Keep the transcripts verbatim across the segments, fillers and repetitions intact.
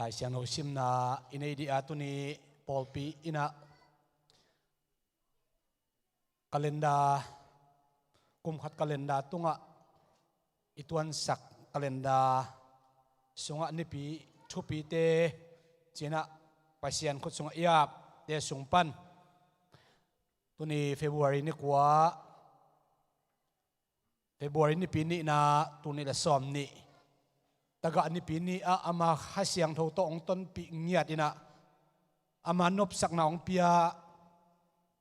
Lai Siangtho simna i nei dih a, tuni pawlpi innah kalenda, kum khat kalenda tungah i tuansak kalenda sungah nipi thupite cinah Pasian khut sungah i apte sung pan tuni February ni kua, February nipi nihna, tul nih le sawm nih, tagah nipi ni ah ama Kha Siangtho tawh hong tonpih ngiat innah ama nopsakna hong pia,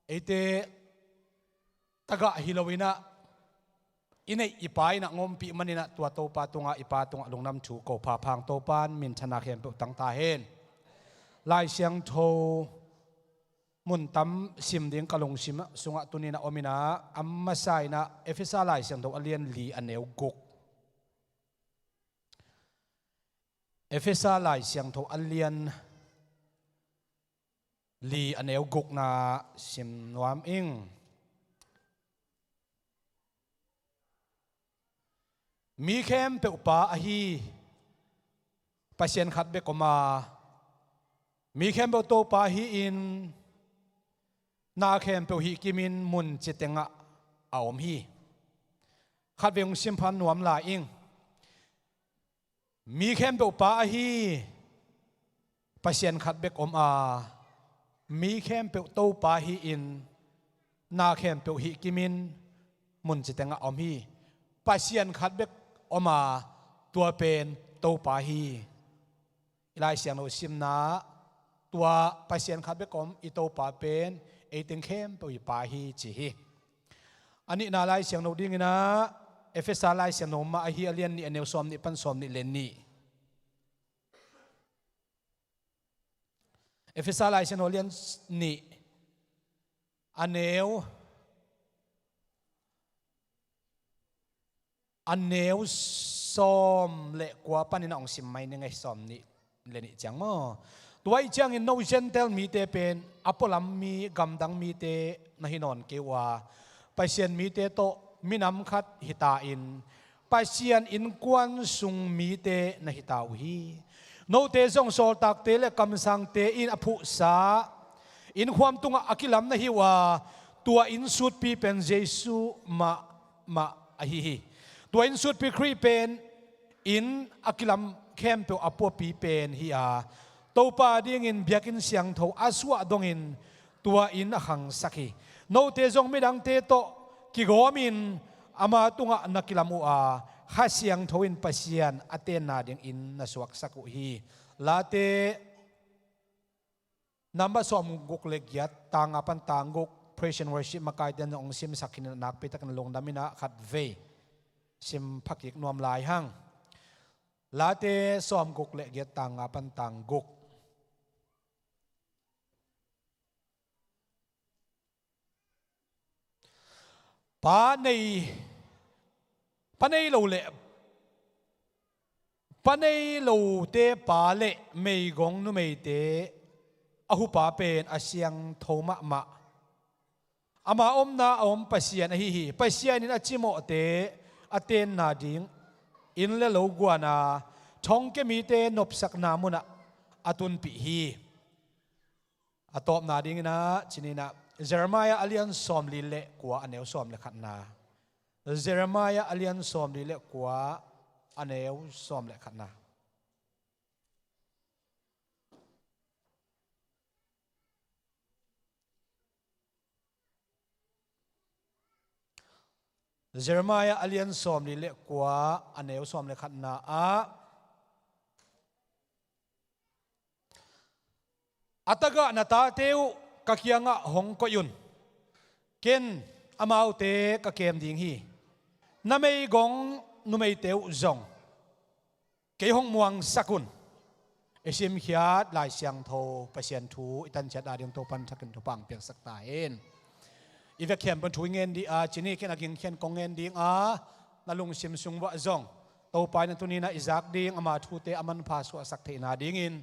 eite tagah hi lo innah i neih i Pa innah hong ompih maninah tua Topa tungah, i Pa tungah lungdam thu ko phaphang. Topa in minthanna khempeuh tang ta hen. Lai Siangtho mun tam sim ding ka lungsim sungah tuninah om innah, a masa innah Efesa Lai Siangtho a lian li a neu guk. Efesa Lai Siangtho a lian li a neu gukna sim nuam ing. Mi khempeuh Pa ahi Pasian khat bek om a, mi khempeuh Topa hi-in na khempeuh hih kimin mun ci tengah a om hi. Khatvei hong simphan nuam lai ing. Mi khempeuh Pa ahi Pasian khat bek om a, mi khempeuh Topa hi-in na khempeuh hih kimin mun ci tengah om hi. Pasian khat bek om a, tua pen Topa hi. I Lai Siangtho simna, tua Pasian khat bek om i Topa pen ei teng khempeuh i Pa hi ci hi. A nihna Lai Siangtho dinginah Efesa Lai Siangtho mah ahi, a lian nih a neu sawm nih pan sawm nih le nih. Efesa Lai Siangtho lian nih a neu, a neu sawm le kua panin a hong sim mai ning ei, sawm nih le nih ciang maw. Tua ih ciangin no Gentile mite pen a pualam mi, gamdang mite na hi nawn kei uh a, Pasian mite tawh minam khat hita in Pasian innkuan sung mite na hita uh hi. Note zong sawltakte le kamsangte in a phuhsa innkhuam tungah a kilam na hi uh a, tua innsutpi pen Jesu mahmah ahi hi. Tua innsutpi Khrih pen inn a kilam khempeuh a puapi pen hi a, Topa dingin biakinn siangtho a suah dongin tua inn a khangsak hi. Note zong midangte tawh kigawmin ama tungah na kilam uh a, Kha Siangtho in Pasian a tenna ding inn na suaksak uh hi. Late namba sawm guk le giat, tang nga pan tang guk, praise and worship makaite in hong simsak khin in a, nakpitakin lungdam in a khatvei sim phakik nuam lai hang. Late sawm guk le giat, tang nga pan tang guk. Pa nei, pa nei lo le, pa nei lote pa le meigong numeite a hupa pen a siangtho mahmah, ama omna a om Pasian ahi hi. Pasian in a cimawhte a tenna ding inn le lo guana thongkia mite nopsakna munah a tunpih hi. A tawpna dinginah cininah Jeremiah a lian sawmli le kua, a neu sawm le khatna. Jeremiah a lian sawmli le kua, a neu sawm le khatna. Jeremiah a lian sawmli le kua, a neu sawm le khatna ah, a tagah na tate uh ka kiangah hong koih un. Ken amaute ka kem ding hi. Na meigong numeite uh zong kei hong muangsak un. I simkhiat Lai Siangtho Pasian thu i tanciat ading Topan thakin thupha hong piaksak ta hen. I vekhiam pan thu i ngen dih a, cini ken a gingkhian kong ngen ding a, na lungsim sung vah zong Topa in a tuninah i zak ding ama thute a manpha suahsak theihna dingin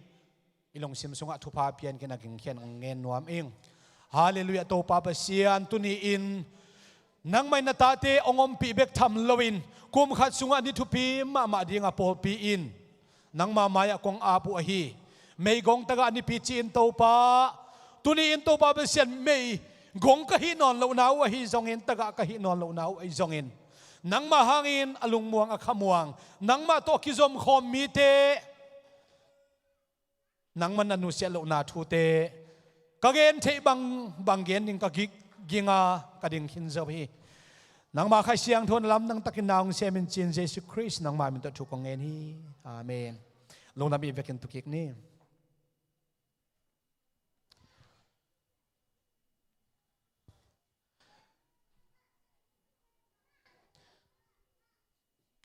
i lungsim sungah thupha pian ken a gingkhian hong ngen nuam ing. Halleluiah. Topa Pasian, tuni-in nangmah in na tate hong ompih bek tham loin kum khat sungah ni thupi mahmah dinga pawlpi in nangma mai-ah kong ap uh ahi. Meigong tagah nipi ci-in Topa, tuni-in Topa Pasian, meigong ka hih nawn lohna uh ahi zongin, tagah ka hih nawn lohna uh ahi zongin, nangmah hangin a lungmuang a khamuang, nangmah tawh kizomkhawm mite, nangmah na nusiat lohna thute ka gen theih bang, bang gen ding ka gik, ging a ka ding khin zo hi. Nangmah Kha Siangtho in lamdang takin na hong semin ci-in Jesu Khrist nangmah min tawh thu kong ngen hi. Amen. Lungdam i vekin tu kik ni.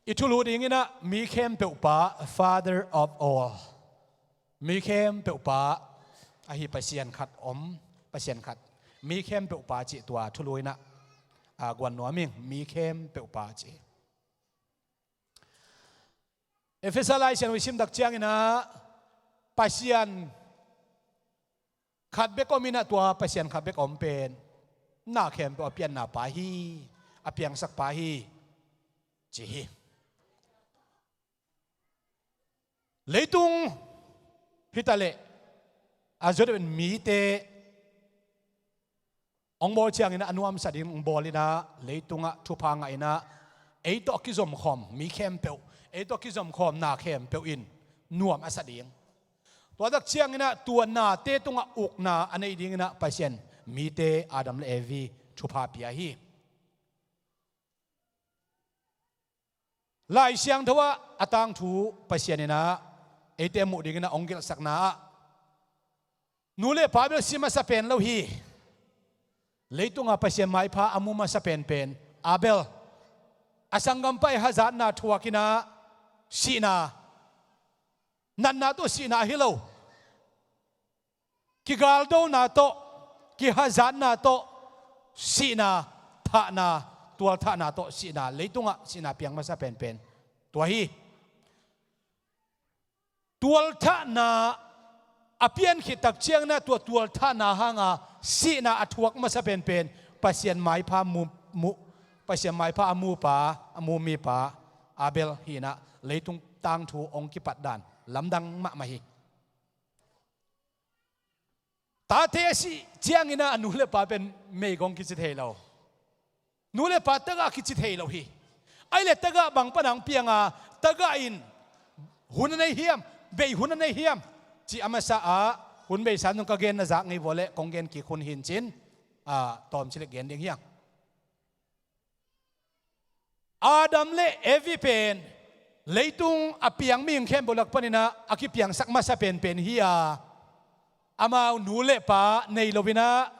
I thulu dinginah mi khempeuh pa, Father of all. Mi khempeuh pa ahi Pasian khat om, Pasian khat. Mi khempeuh pa cih tua thulu inah, a, guan nuam ing, mi khempeuh pa cih. Efesa Lai Siangtho i sim tak cianginah Pasian khat bek om inah, tua Pasian khat bek om pen na khempeuh a pianna pa hi, a piangsak pa hi, ci hi. Leitung hitaleh a zuat in mite hong bawl cianginah a nuamsa ding hong bawl inah, leitungah thupha ngah inah, ei tawh kizomkhawm mi khempeuh, ei tawh kizomkhawm na khempeuh in nuam a sa ding. Tua tak cianginah tua nate tungah ukna a nei dinginah Pasian mite Adam le Evi thupha pia hi. Lai Siangtho ah a tangthu Pasian inah eite muh dinginah hong gelhsakna ah, nu le pa bel si masa pen lo hi. Leitungah Pasian maipha a mu masa penpen Abel, a sanggampa i hazatna thuak inah sihna, natna tawh sihna ahi lo, kigaldona tawh, kihazatna tawh sihna, thahna, tualthahna tawh sihna, leitungah sihna piang masa penpen tua hi. Tualthahna a pian khit tak cianginah tua tualthahna hanga sihna a thuak masa penpen Pasian maipha mu, mu, Pasian maipha a mupa, a mu mipa Abel hi inah, leitung tangthu hong kipat dan lamdang mahmah hi. Tate a sih cianginah a nu le pa pen meigong kici thei lo. Nu le pa tagah kici thei lo hi. Ahih leh tagah bang pana hong piang a, tagah in hun a nei hiam, bei hun a nei hiam, cih a masa ah hun beisa nung ka gen na zak ngei vua leh kong gen kik hun hi in cin, a, tawmcik leh gen ding hi hang. Adam le Evi pen leitung a piang mihing khempeuh lak paninah a kipiangsak masa penpen hi a, amau nu le pa nei lo inah,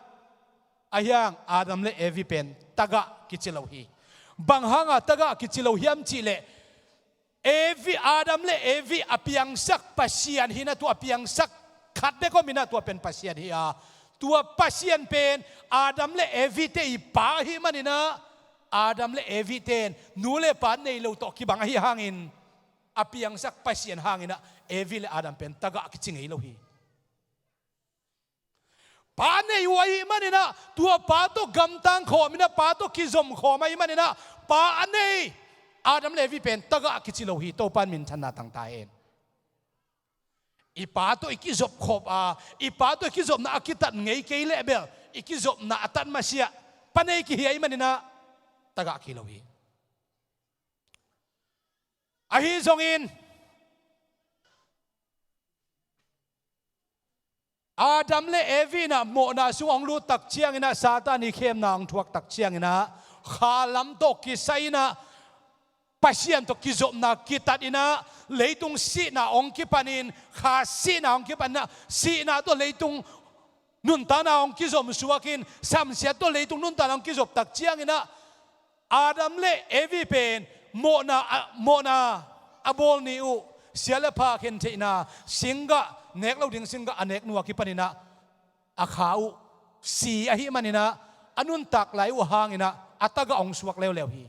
ahi hang Adam le Evi pen tagah kici lo hi. Bang hanga tagah kici lo hiam cihleh, Evi, Adam le Evi a piangsak Pasian hi inah, tua a piangsak khat bek om inah, tua pen Pasian hi a, tua Pasian pen Adam le Evi te i pa ahi maninah, Adam le Evi ten nu le pa nei lo tawh kibang ahi hangin, a piangsak Pasian hanginah Evi le Adam pen tagah kici ngei lo hi. Pa nei uh ahi maninah, tua pa tawh gamtang khawm inah, pa tawh kizom khawm ahi maninah, pa a nei Adam le Evi pen tagah kici lo hi. Topa in minthanna tang ta hen. I pa tawh i kizop khawm a, i pa tawh i kizopna a kitat ngei kei leh bel, i kizopna a tat masiah pa nei kihi ahi maninah tagah kilo hi. Ahi zongin Adam le Evi inah mawhna sung hong lut tak cianginah, Satan i khemna hong thuak tak cianginah, kha lam tawh kisai inah Pasian tawh kizopna kitat inah, leitung sihna hong kipanin, kha sihna hong kipaninah, sihna tawh leitung nuntakna hong kizom suakin, samsiat tawh leitung nuntakna hong kizop tak cianginah, Adam le Evi pen mawhna a, mawhna a bawl ni uh, sia le pha khen theihna singgah, nek lo ding singgah a nek nuak hi paninah, a kha uh si ahi maninah, a nuntak lai uh hanginah a tagah hong suak leuleu hi.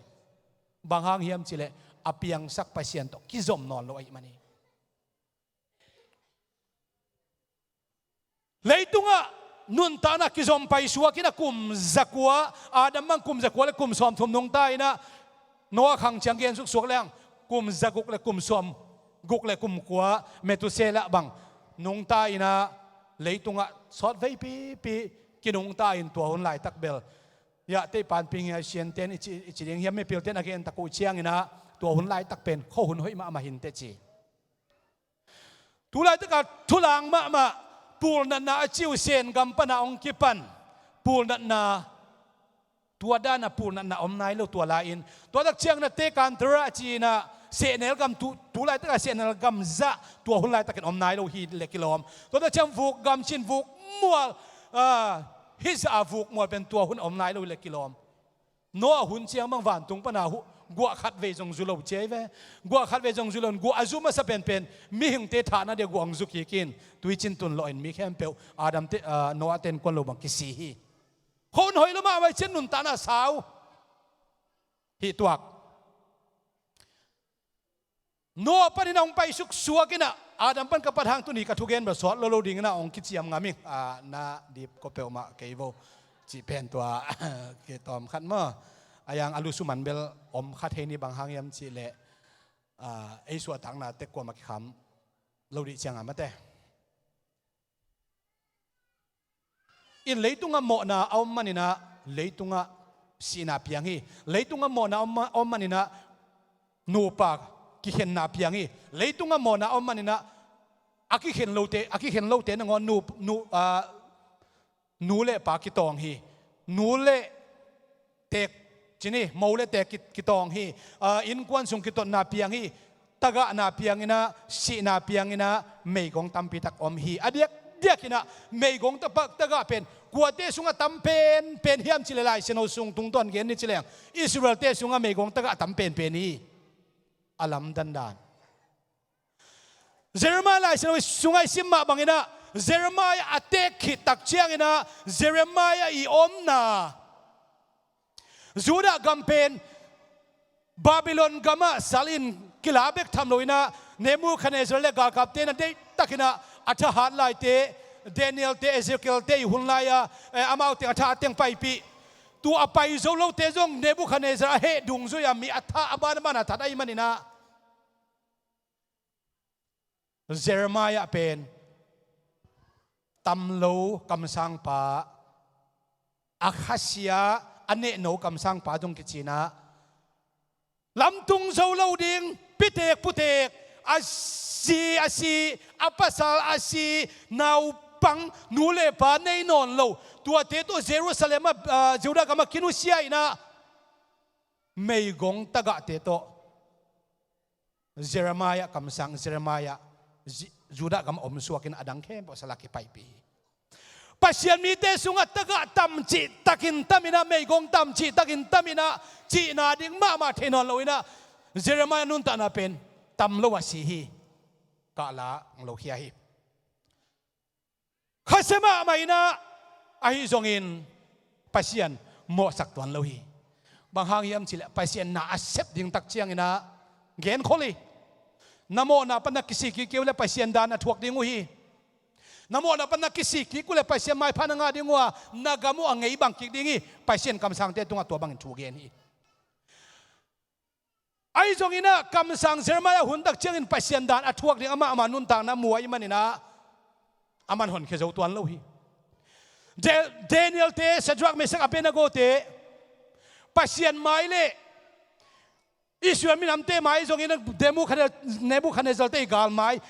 Bang hang hiam cihleh, a piangsak Pasian tawh kizom nawn lo ahi man hi. Leitungah nuntakna kizom paisuak inah kum zakua, Adam bang kum zakua le kum sawmthum nungta inah, Noah khang ciang gen suksuak leng kum zaguk le kum sawmguk le kum kua, Methuselah bang nungta in ah leitungah sawtvei pipi kinungta in tua hun laitak bel, ya, teipan ping hi a, sianten i ci, i ci ding hiam, mipilten a gen tak uh ciangin ah tua hun laitak pen khuahun hoih mahmah hi inteh ci. Tu laitak a thulang mahmah pulnatna a ci uh Sen gam pan a hong kipan pulnatna, tua dan a pulnatna om nai lo tua lai-in. Tua tak ciangin ah Tekantara ci-in ah sehnel gam, tu, tu laitak a sehnel gam zah tua hun laitakin om nai lo hi leh kilawm. Tua tak ciang vuk gam ci-in vuk mual, ah, hih zah a vuk mual pen tua hun om nai lo hi leh kilawm. Noah hun ciang bang vantung pan a hu, guah khatvei zong zu lo ci hi ve. Guah khatvei zong zu lo in, guah a zu masa penpen mihingte thahna dia guah hong zu kik in, tui cin tun lawh in mi khempeuh Adam te, ah, Noah te innkuan lo bang kisi hi. Khuahun hoih lua mahmah hi, cian nuntakna sau hi tuak. Noah panin a hong paisuk suak in ah, Adam pan ka pat hang tuni ka thugen bel sawt lo lo dingin ah hong kiciam ngam ing. Ah, na dip ko peuhmah kei vo cih pen tua kitawm khat maw. A yang a lusu man bel om kha thei ni, bang hang hiam cih leh, ah, ei suahtakna tek kuamah kikham lo dih ciang a mate. In leitungah mawhna a om manin ah leitungah sihna piang hi. Leitungah mawhna a om ma-, a om manin ah nupa kikhenna piang hi. Leitungah mawhna a om manin ah a kikhen lote, a kikhen lote nangawn nu, nu, ah, nu le pa kitawng hi. Nu le tek, ci ni, mo le tek ki, kitawng hi. Ah, innkuan sung kitotna piang hi. Tagahna piang in ah, sihna piang in ah, meigong tampi tak om hi. A diakdiak in ah meigong tapak tagah pen kuate sungah tam penpen hiam cih leh Lai Siangtho sung tungtawn gen ni ci leng, Israel-te sungah meigong tagah tam penpen hi. A lamdang dan. Jeremiah Lai Siangtho sungah i sim mah bangin ah, Jeremiah a teek khit tak ciangin ah, Jeremiah i omna Judah gam pen Babylon gamah sal in kila bek tham lo in ah, Nebuchadnezzar le galkapte in ah deihtakin ah a thahat laite, Daniel-te, Ezekiel-te i hun lai-a, eh, amau teng a thahat teng paipih. Tua a pai zo lote zong Nebuchadnezzar a heh dungzui-a mi a thah, a ban a ban a that ahih manin ah, Jeremiah pen tam lo kamsangpa, a khasia, a nehno kamsangpa zong kici in ah, lamtung zo lo ding, pitek putek, a zi a si, a pasal a si, naupang, nu le pa nei nawn lo, tuate tawh Jerusalem ah, ah, Judah gamah kinusia in ah, meigong tagahte tawh Jeremiah kamsang, Jeremiah Ji-, Judah gam om suak in a dang khempeuh sal a kipaipih hi. Pasian mite sungah tagah tam cihtakin tam in ah, meigong tam cihtakin tam in ah, cihna ding mahmah thei nawn lo in ah, Jeremiah nuntakna pen tam lo a si hi. Kah la lo khia hi. Khasia mahmah in ah, ahi zongin Pasian mawhsak tuan lo hi. Bang hang hiam cih leh Pasian na a sep ding tak ciangin ah genkhol hi. Na mawhna pan na kisik kik uh leh Pasian dan a thuak ding uh hi. Na mawhna pan na kisik kik uh leh Pasian maipha na ngah ding uh a, na gam uh a ngei bang kik ding hi. Pasian kamsangte tungah tua bangin thu gen hi. Ahi zongin ah kamsang Jeremiah hun tak ciangin Pasian dan a thuak ding amah, amah nuntakna mu ahih manin ah, aman honkhia zo tuan lo hi. Da-, Daniel-te, Shadrach, Meshach, Abednego-te, Pasian mai le Israel minamte mai zongin ah Nebuchadne-, Nebuchadnezzar-te i gal mai,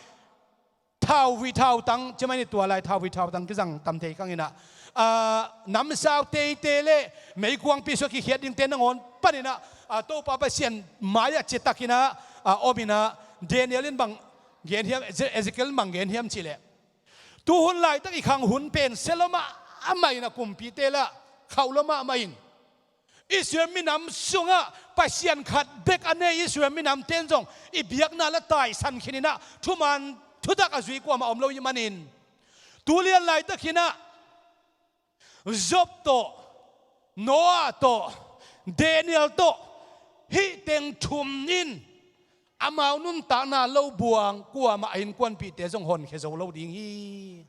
thauvui thautang, ci mai ni, tua lai thauvui thautang kizang tam thei khang in ah, ah, namsau teitei le meikuangpi sua kikhiat dingte nangawn panin ah, ah, Topa Pasian mai-ah citak in ah, ah, om in ah, Daniel in bang gen hiam, Eze-, Ezekiel in bang gen hiam cih leh, tu hun laitak i khang hun pen sia lua mahmah in ah, kumpite lah khauh lua mahmah in, Israel minam sungah Pasian khat bek a nei Israel minamte in zong i biakna lah taisan khin in ah, thuman thutak a zui kuamah om lo ahih manin, tu lian laitak in ah Job tawh, Noah tawh, Daniel tawh, hih teng thum in amau nuntakna lo buang kuamah a innkuanpihte zong honkhia zo lo ding hi.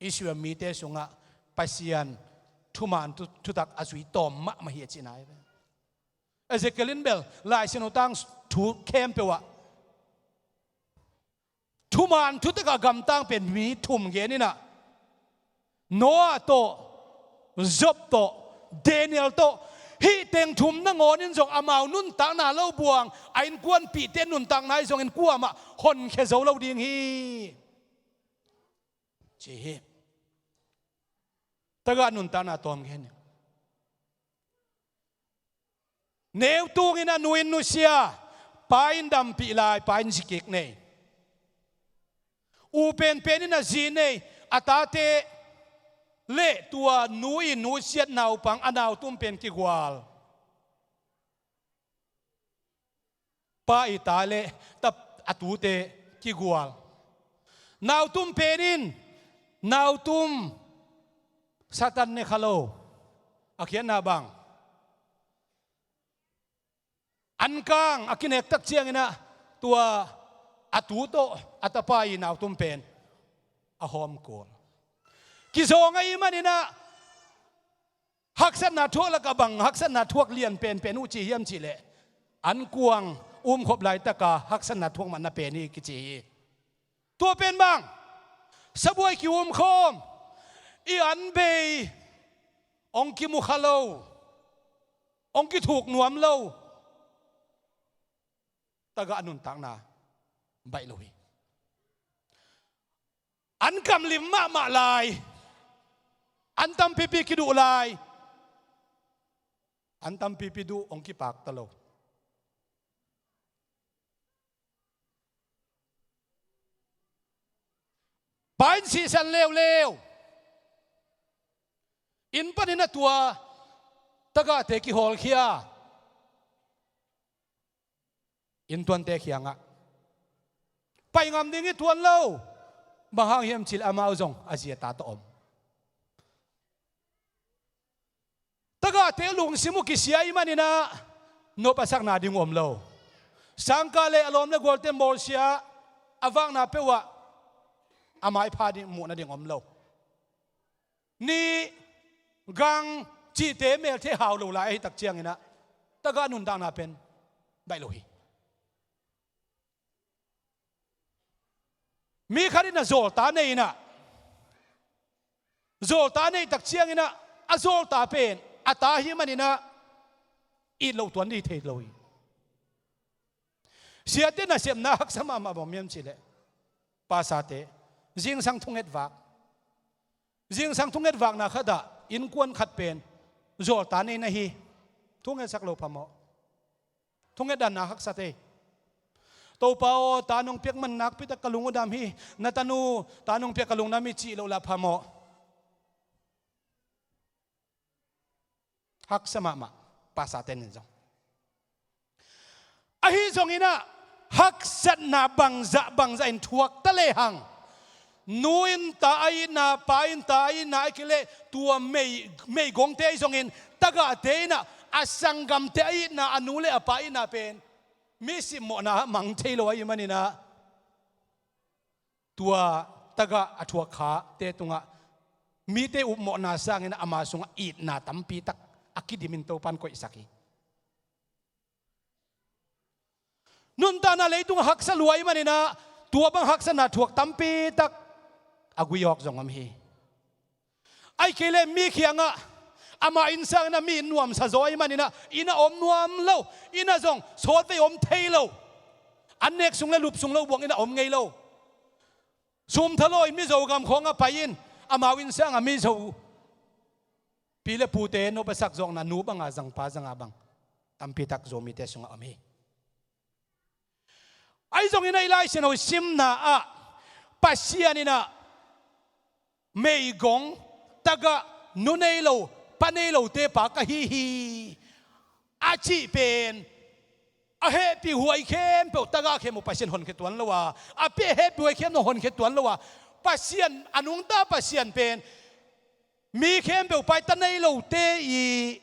Israel mite sungah Pasian thuman thu-, thutak a zui tawm mahmah hi a cihna hi ve. Ezekiel in bel Lai Siangtho tang thu khempeuh ah Thuman thutak a gamtang pen mi thum gen in ah, Noah tawh, Job tawh, Daniel tawh, hih teng thum nangawn in zong amau nuntakna lo buang, a innkuanpihte nuntakna ahi zongin kuamah honkhia zo lo ding hi, ci hi. Tagah nuntakna tawm gen hi. Neu tung in a nu in nusia, pa in dampih lai, pa in zikik nei. U penpen in a zi nei, a tate le tua nu in nusiat naupang a nautum pen kigual. Pa i ta le ta, a tute kigual. Nautum pen in, nautum Satan ne kha lo. A khiatna bang, ankang a kinek tak ciangin ah tua a tu tawh a tapa i nautum pen a hawm kul. Kizawng ahih manin ah haksatna thuak lakah bang haksatna thuak lian penpen uh ci hiam cih leh, ankuang umkhop laitaka haksatna thuak mahna pen hi kici hi. Tua pen bang, sabuai ki-umkhawm, i an bei, hong kimu kha lo, hong kithuk nuam lo, tagah nuntakna baih lo hi. An kamlim mahmah lai, an tampipi kiduh lai, an tampipi duh hong kipak ta lo. Pa in sihsan leuleu, inn panin a tua tagahte kihawlkhia, inntuante kiangah pai ngam ding hi tuan lo. Bang hang hiam cih leh amau zong a zi a ta tawh om. Tagahte lungsim uh kisia ahih manin ah nop a sakna ding uh om lo. Sangkah le a lawm le gualte bawlsia, a vakna peuh ah a maipha ding muhna ding om lo. Ni, gang, cihte mel thei hau lo lai ahi tak ciangin ah tagah nuntakna pen baih lo hi. Mi khat in a zawlta nei in ah, zawlta nei tak ciangin ah a zawlta pen a ta ahih manin ah it loh tuan ding thei lo hi. Siate nasepna haksa mahmah bang hiam cih leh, pasate, zingsang thunget vak, zingsang thunget vakna khatah innkuan khat pen zawlta nei na hi. Thungetsak lo phamawh. Thunget dan na haksa thei. Topa aw, ta nong piak man nakpi tak ka lung uh dam hi. Na tanu, ta nong piak ka lung dam hi cih loh lah phamawh. Haksa mahmah, pasate nin zong. Ahi zongin ah haksatna bangzah bangzah in thuak ta lehang, nu in ta a itna, pa in ta a itna, ahih kei leh tua mei, meigongte ahi zongin tagahte in ah a sanggamte a itna, a nu le a pa itna pen mi simmawhna ah mang thei lo ahih manin ah, tua tagah a thuak khate tungah mite upmawhna sangin ama sungah itna tampi tak a kidimin Topan koihsak hi. Nuntakna leitungah haksa lua ahih manin ah tua bang haksatna thuak tampi tak a gui awk zong om hi. Ahih kei leh mi kiangah ama inn sangin ah mi inn nuamsa zaw ahih manin ah inn ah om nuam lo, inn ah zong sawtvei om thei lo, an nek sung le lup sung lo buang inn ah om ngei lo. Sumtha lawi Mizo gam khawngah pai in, amau inn sangah Mizo pi le pute nop a sak zawkna nu banga zangpa zanga bang tampi tak Zomite sungah om hi. Ahi zongin ah i Lai Siangtho simna ah Pasian in ah meigong tagah nu nei lo, pa nei lote pa ka hi hi a cih pen a hehpihhuai khempeuh tagah khempeuh Pasian honkhia tuan lo a, a pia hehpihhuai khempeuh honkhia tuan lo a, Pasian, a nungta Pasian pen mi khempeuh pa i ta nei lote i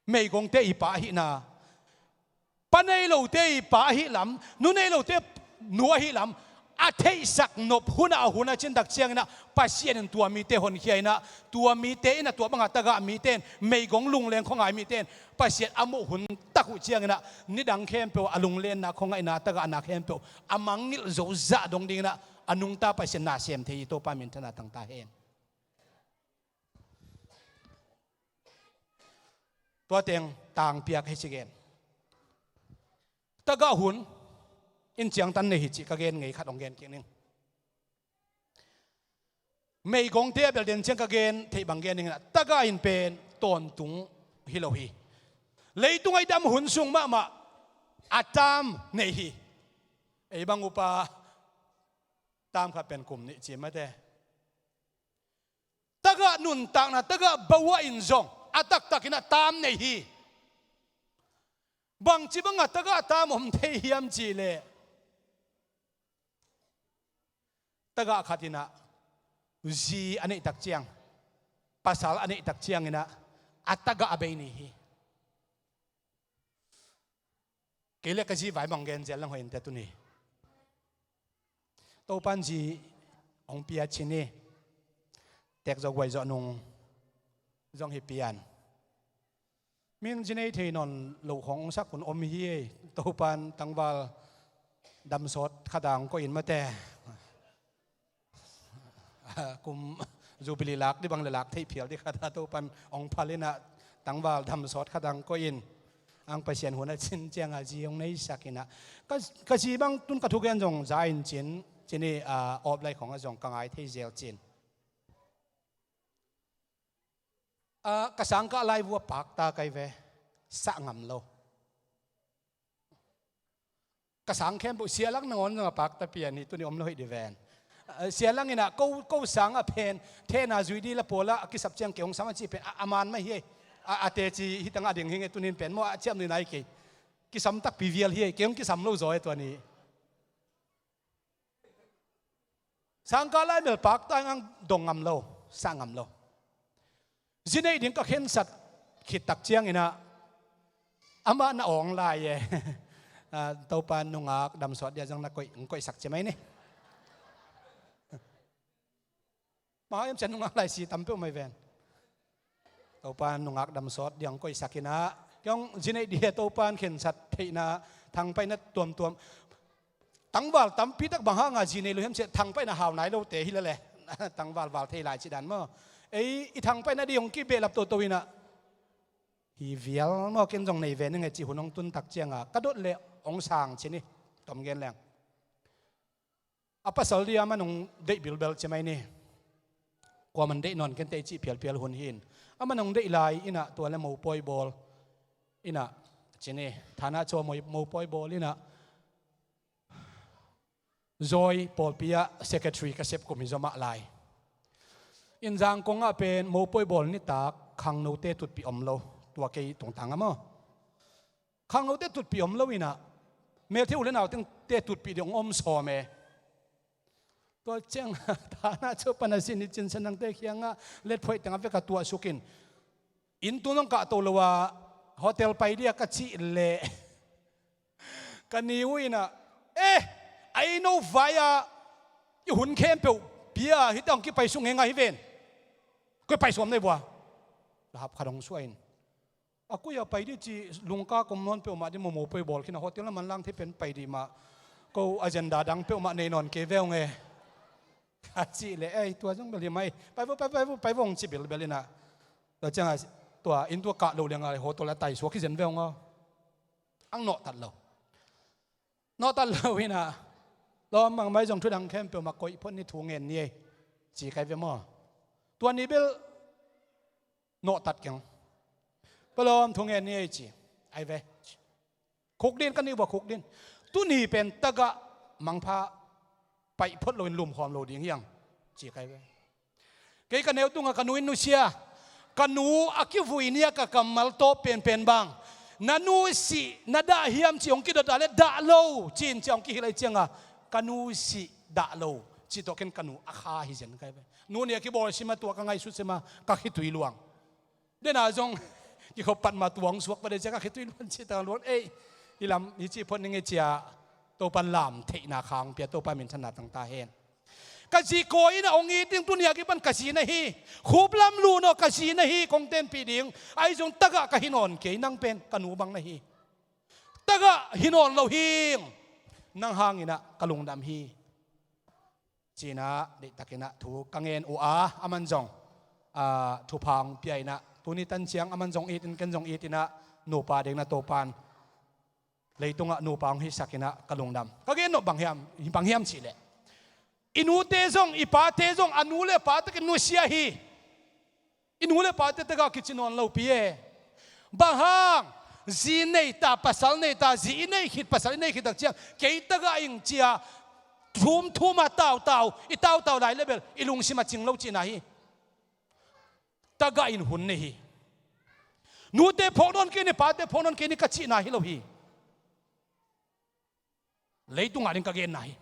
meigongte i pa ahihna, pa nei lote i pa ahih lam, nu nei lote nu ahih lam, a theihsak nop hunah a hun a cin tak cianginah Pasian in tua mite honkhia inah, tua mite inah tua bangah tagah mite in meigong lungleng khuangai mite in Pasian a muh hun tak uh cianginah nidang khempeuh a lunglenna khuangaihna tagahna khempeuh a mangngilh zozah dong dinginah a nungta Pasian na sem thei hi. Topa minthanna tangta hen. Tua teng tangpiak hi ci gen. Tagah hun in ciangtan nei hi cih ka gen ngei khat hong gen kik ning. Meigongte a bel den ciang ka gen theih bang gen ning inah tagah in pen tawntung hi lo hi. Leitung a i dam hun sung mahmah a tam nei hi. Ei bang upa tam khat pen kum nih ci mate. Tagah nuntakna tagah bawa in zong a taktakinah tam nei hi. Bangci bangah tagah tam om thei hiam cihleh tagah khatinah zi a neihtak ciang, pasal a neihtak cianginah a tagah a bei ni hi. Kei le ka zi vai bang gen zel lang hoih inte tuni. Topan zi hong pia cin hi. Tek zo guai zo nung zong hi pian. Min zi nei thei nawn lo khong hong sak hun om hi ei. Topan tangval damsawt khata hong koih in mate. Kum Jubilee lak dih bang le lak theih phial dih khata Topan hong phal inah tangval damsawt khata hong koih in. Ang Pasian hun a cin cianga zi hong neisak inah ka, ka zi bang tun ka thugen zong za in cin, cin hi, a, awp lai khong a zong ka ngai thei zel cin. A, ka sangkah lai vua pakta kai ve. Sah ngam lo. Ka sang khempeuh sia lang nangawn zong a pakta pian hi, tuni om lo hi di ven. A, sia lang inah ko, ko sang a pen thena zui di la pawla a kisap ciang kei hong sam a cih pen a, a man mah hi ei. A, a teci hi tangah ding hi nge tunin pen maw a ciam nuina hi kei. Kisam takpi vial hi ei, kei hong kisam lo zaw e tua ni. Sangkah lai mel pakta ang dong ngam lo, sah ngam lo. Zi neih ding ka khensat khit tak cianginah amah na awng lai e. A, Topa nungak damsawt dia zong na koih, koihsak ci mai ni. Mah em cia nungak lai si tam peuh mai ven. Topa nungak damsawt dia hong koihsak inah kei hong zi neih dia Topan khensat theihna thangpaihna tuamtuam. Tangval tampi tak bang hanga zi nei lo hiam ciah thangpaihna hau nai lote hi lele. Tangval val thei lai ci dan maw? Ei i thangpaihna dih hong kibehlap toto inah hi vial maw ken zong nei ve ning e ci hun hong tun tak cianga ka dot le hong sang ci ni. Tom gen leng. A pasal dia man hong deih bilbel ci mai ni. Kuaman deih nawn ken tei cih phialphial hun hin. Aman hong deih lai inah tua le mopawi bawl inah ci ni. Thana caw mopawi bawl inah Zawi pawlpi ah secretary ka sep kum hi zaw mah lai. Inzang kongah pen mopawi bawl nitak khangnote tutpih om lo. Tua kei tungtang a maw? Khangnote tutpih om lo inah melthei u le nau tengte tutpih ding hong om sawm e. Tua ciang thana caw pana sin i cinsan nangte khiangah letphoih tengah vek a tuahsukin inn tung zong kahto lo a hotel pai dia ka cih leh ka ni uh inah, eh, a inn vai-ah i hun khempeuh pia hita hong kipai suk ngeingai hi ven. Koi pai suam nei vua. Lahap khat hong suah in a kui a pai dih ci lungka kom nawn peuhmah dih maw, mopawi bawl khin a hotel a manlang thei pen pai dih mah. Ko agenda dang peuhmah nei nawn kei ve ung e. A cih leh ei tua zong bel hi mai. Pai vo, pai vo, pai vo, pai vo hong ci bilbel inah. Tua ciangah tua inn tua kah lo liangah hotel a taisuak hi zen ve ung aw. Ang nawhtat lo. Nawhtat lo inah lawm mangmai zong thudang khempeuh mah koih phot ni thu ngen ni ei. Ci kai ve maw? Tua ni bel nawhtat keng. Palawm thu ngen ni ei ci. Ai ve. Khukdin ka nih vua khukdin. Tuni pen tagah mangpha paih phot loin lumkhawm lo ding hiang. Ci kai ve. Kei ka neu tungah ka nu in nusia. Ka nu a kivui nia ka kammal tawp penpen bang. Na nu sih na dah hiam ci hong kidot dah le dah lo. Ci-in ci hong kihilh ai cianga. Ka nu sih dah lo. Ci tawh ken ka nu a kha hi zen kai ve. Nu nih a kibawl sima tua ka ngaihsut sima ka khitui luang. Dena zong kikhop pat ma tuang suak pa de cia ka khitui luan ci ta luan ei. I lam hi ci phot ning e cia. Topan lam theihna khang pia, Topa minthanna tang ta hen. Ka zi kawi in ah hong it ding, tuni a kipan ka zi na hi. Khuplam lun aw, ka zi na hi kong tenpih ding. Ahi zong tagah ka hi nawn kei, nang pen ka nu bang na hi. Tagah hi nawn lo hing, nang hangin ah ka lungdam hi. Ci-in ah deihtakin ah thu ka ngen uh a, aman zong, ah, thupha hong pia in ah, tuni tan ciang aman zong it in, ken zong it in ah, nupa ding na Topan leitungah nupa hong hisak in ah ka lungdam. Ka gen nop bang hiam, bang hiam cih leh, i nute zong, i pate zong, a nu le pa takin nusia hi. I nu le pate tagah kici nawn lopi e. Bang hang, zi nei ta, pasal nei ta, zi i nei khit, pasal i nei khit tak ciang, kei tagah ing ci-a, thum thum a tautau, i tautau lai le bel i lungsim a cing lo cihna hi. Tagah in hun nei hi. Nute phawk nawn kei ni, pate phawk nawn kei ni ka cihna hi lo hi. Leitungah ding ka genna hi.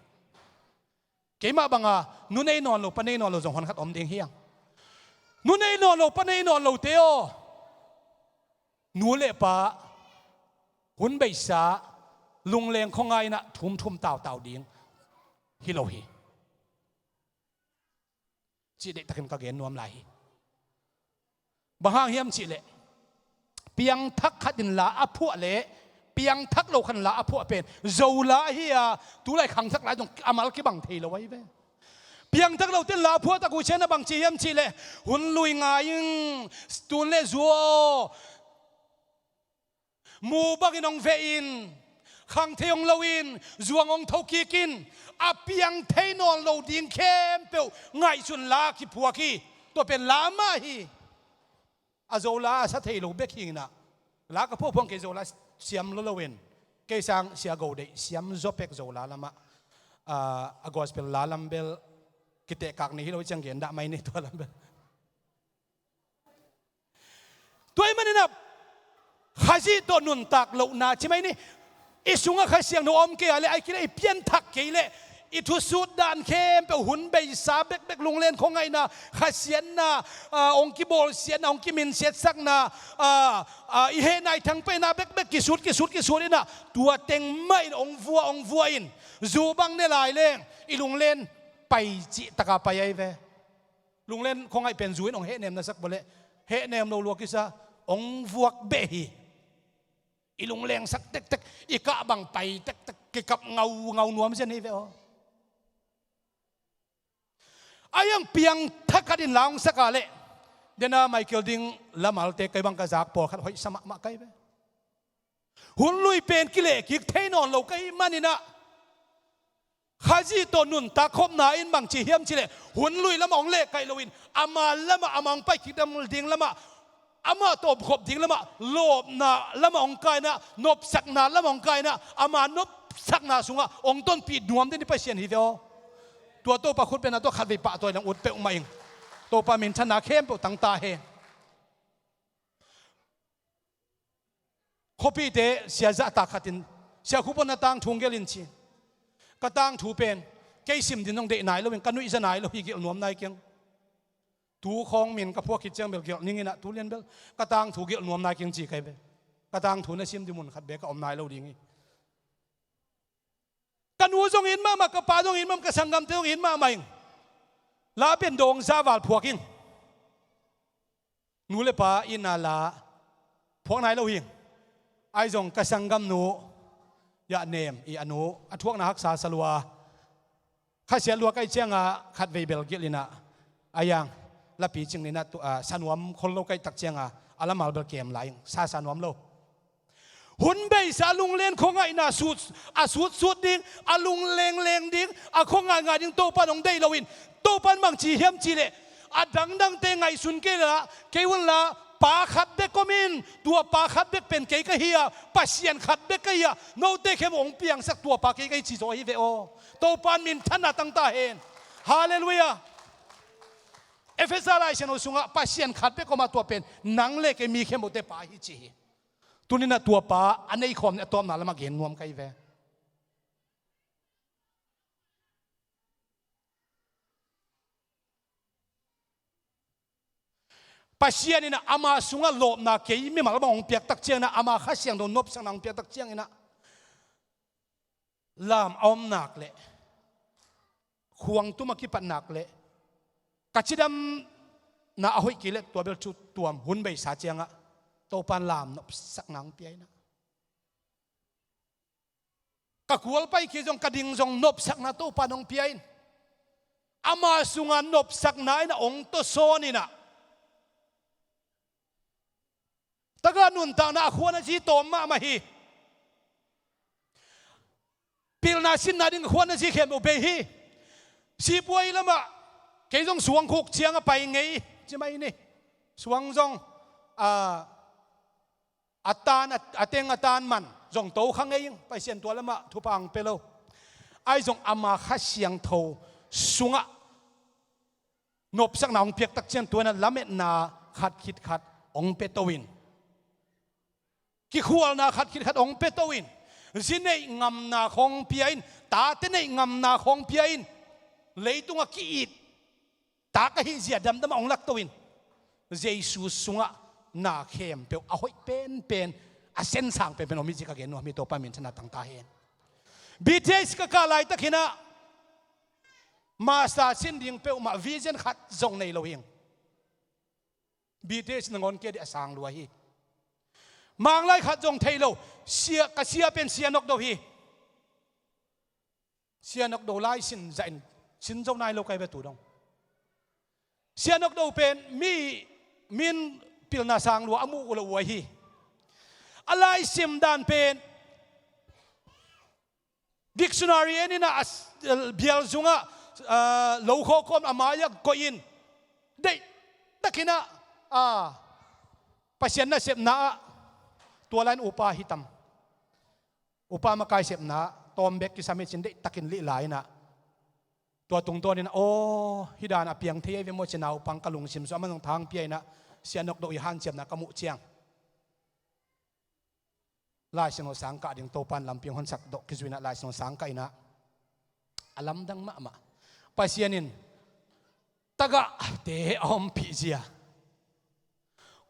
Keimah banga nu nei nawn lo, pa nei nawn lo zong hon khat om ding hi hang. Nu nei nawn lo, pa nei nawn lote aw, nu le pa hun beisa, lungleng khuangai in ah thum thum tautau ding hi lo hi. Cih deihtakin ka gen nuam lai hi. Bang hang hiam cih leh, piangthak khat in la a phuah le piangthak lo khat in la a phuah pen Zo la ahi a, tulai khangthak lai zong a mal kibang thei lo ahi ve. Piangthak lote in la a phuah tak uh ciang a bang ci hiam cih leh, hun lui ngai ing, tun le zu aw, mu bangin hong veh in, khang thei hong lo in, zuang hong tho kik in, a piang thei nawn lo ding khempeuh ngaihsun la kiphuak hi. Tua pen la mah hi. A Zo la a sa thei lo bek hi in ah, la ka phuahphuah kei, Zo la siam lo lo in, kei sang sia go deih siam zaw pek Zo la lamah, ah, a gospel la lam bel kitehkak ni hi lo ciang gen dah mai ni tua lam bel. Tua ahih manin ah, Khazih tawh nuntak lohna ci mai ni. I sungah Kha Siangtho om kei a leh, ahih kei leh i pianthak kei leh, i thusut dan khempeuh hun beisa bekbek, lunglen khuangaihna, khasiatna, ah, hong kibawlsiatna, hong kiminsiatsakna, ah, ah, i hehna i thangpaihna bekbek kisut, kisut, kisut in ah, tua teng mah in hong vuah, hong vuah in, zu bang ne lai leng i lunglen pai cih taka pai ahi ve. Lunglen khuangaih pen zu in hong hehnem na sak bawleh, hehnem lo lua kisa, hong vuak beh hi. I lunglengsak tektek, i kah bang pai tektek, kikap ngaungau nuam zen hi ve aw. A iang piangthak khat in la hong sak a leh, dena Michael Ding lamalte kei bang ka zak pawlkhat hoihsa mahmah kai ve. Hun lui pen kilehkik thei nawn lo ka hih manin ah, Khazih tawh nuntak khopna in bang ci hiam cih leh, hun lui lamah hong lehkaih loin, ama lamah, ama hong paikik ding lamah, amah tawh omkhop ding lamah, lawpna lamah hong kai in ah, nopsakna lamah hong kai in ah, ama nopsakna sungah hong tonpih nuam den i Pasian hi ve aw. Tua Topa khut pen a tua khatvei pahtawi leng ut peuhmah ing. Topa minthanna khempeuh tangta hen. Khuapite sia zahtak khatin, sia Khup Hon na tangthu hong gelh in ci. Ka tangthu pen kei sim ding zong deih nai loin, ka nuihza nai lo hi, gelh nuam nai keng. Tu khawng min ka phuak khit ciang bel gelh ning in ah, tu lian bel ka tangthu gelh nuam nai keng ci kai ve. Ka tangthu na sim ding mun khat bek a om nai lo ding hi. Ka nu zong it mahmah, ka pa zong it mahmah, ka sanggamte zong it mahmah ing. La pen dawng za val phuak ing. Nu le pa itna la phuak nai lo hing. Ahi zong ka sanggamnu Yah Nem i a nu a thuakna haksa sa lua. Khasiat lua kai cianga khatvei bel gelh in ah, a iang lapi cing in ah, tu, a, sanuam khol lo kai tak cianga a lamal bel kem lai ing, sa sanuam lo. Hun beisa a lunglen khuangaihna sut, a sutsut ding, a lunglengleng ding, a khuangaingai ding Topan hong deih loin, Topan bang ci hiam cih leh, a dangdangte ngaihsun kei la, kei un la, pa khat bek om in, tua pa khat bek pen kei ka hi a, Pasian khat bek ka hi a, note khempeuh hong piangsak tua pa kei ka hi ci zaw hi ve aw. Topan minthanna tangta hen. Halleluiah. Efesa Lai Siangtho sungah Pasian khat bek om a, tua pen nang le kei mi khempeuhte pa hi ci hi. Tuni-in ah tua pa a neikhawm ni a tawpna lamah gen nuam ka hi ve. Pasian in ah ama sungah lawpna kei mimal bang hong piak tak ciangin ah, ama Kha Siangtho nopsakna hong piak tak ciangin ah, Lam a om nak leh, khuang tum a kipat nak leh, ka cidamna a hoih kei leh tua bel thu tuam hun beisa ciangah Topan lam nopsakna hong pia in ah. Ka kual pai kei zong, ka ding zong nopsakna Topan hong pia in. Ama sungah nopsakna in ah hong tawsawn in ah. Tagah nuntakna a khuan a zi tawm mahmah hi. Pilna sinna ding khuan a zi khempeuh bei hi. Sipuai lamah kei zong suang khuk ciang a pai ngei ci mai ni. Suang zong, a, a tan, a, a teng a tan man zong to kha ngei ing, Pasian tua lamah thupha hong pia lo. Ahi zong ama Kha Siangtho sungah nopsakna hong piak tak ciang tua in ah lametna khat khit khat hong pia to in, kikhualna khat khit khat hong pia to in, zi neih ngamna khawng pia in, tate neih ngamna khawng pia in, leitungah ki-it tak ahih zia damdam ah hong lak to in, Jesu sungah na khempeuh a hoih penpen, a sensang penpen om hi ci ka gen nuam hi. Topa min thangna tang ta hen. B T S ka kah laitak in ah master sin ding peuhmah vision khat zong nei lo hi ing. B T S nangawn kia dih a sang lua hi. Manglai khat zong thei lo. Sia, ka sia pen Sia Nok Do hi. Sia Nok Do lai sin zah in sin zo nai lo kai ve tu dong. Sia Nok Do pen mi min pilna sang lua a muh uh lo uh ahi hi. A lai sim dan pen dictionary en in ah, a s-, bial sungah, a, lo khawkhawm a mai-ah koih in, deih tak in ah, a, Pasian nasepna ah tua lai in upa hi tam. Upa makai sepna ah tawm bek kisam hi cin, deih tak in lih lai in ah, tua tungtawn in ah, aw, hih dan a piang thei ahi ve maw ci, naupang ka lungsim sung a man zong thang pia in ah, Sia Nok Do i hanciamna ka muh ciang Lai Siangtho sang kah ding, Topan lampi hong honsak dawh kizui in ah Lai Siangtho sang kah in ah, a lamdang mahmah. Pasian in tagahte a ompih zia,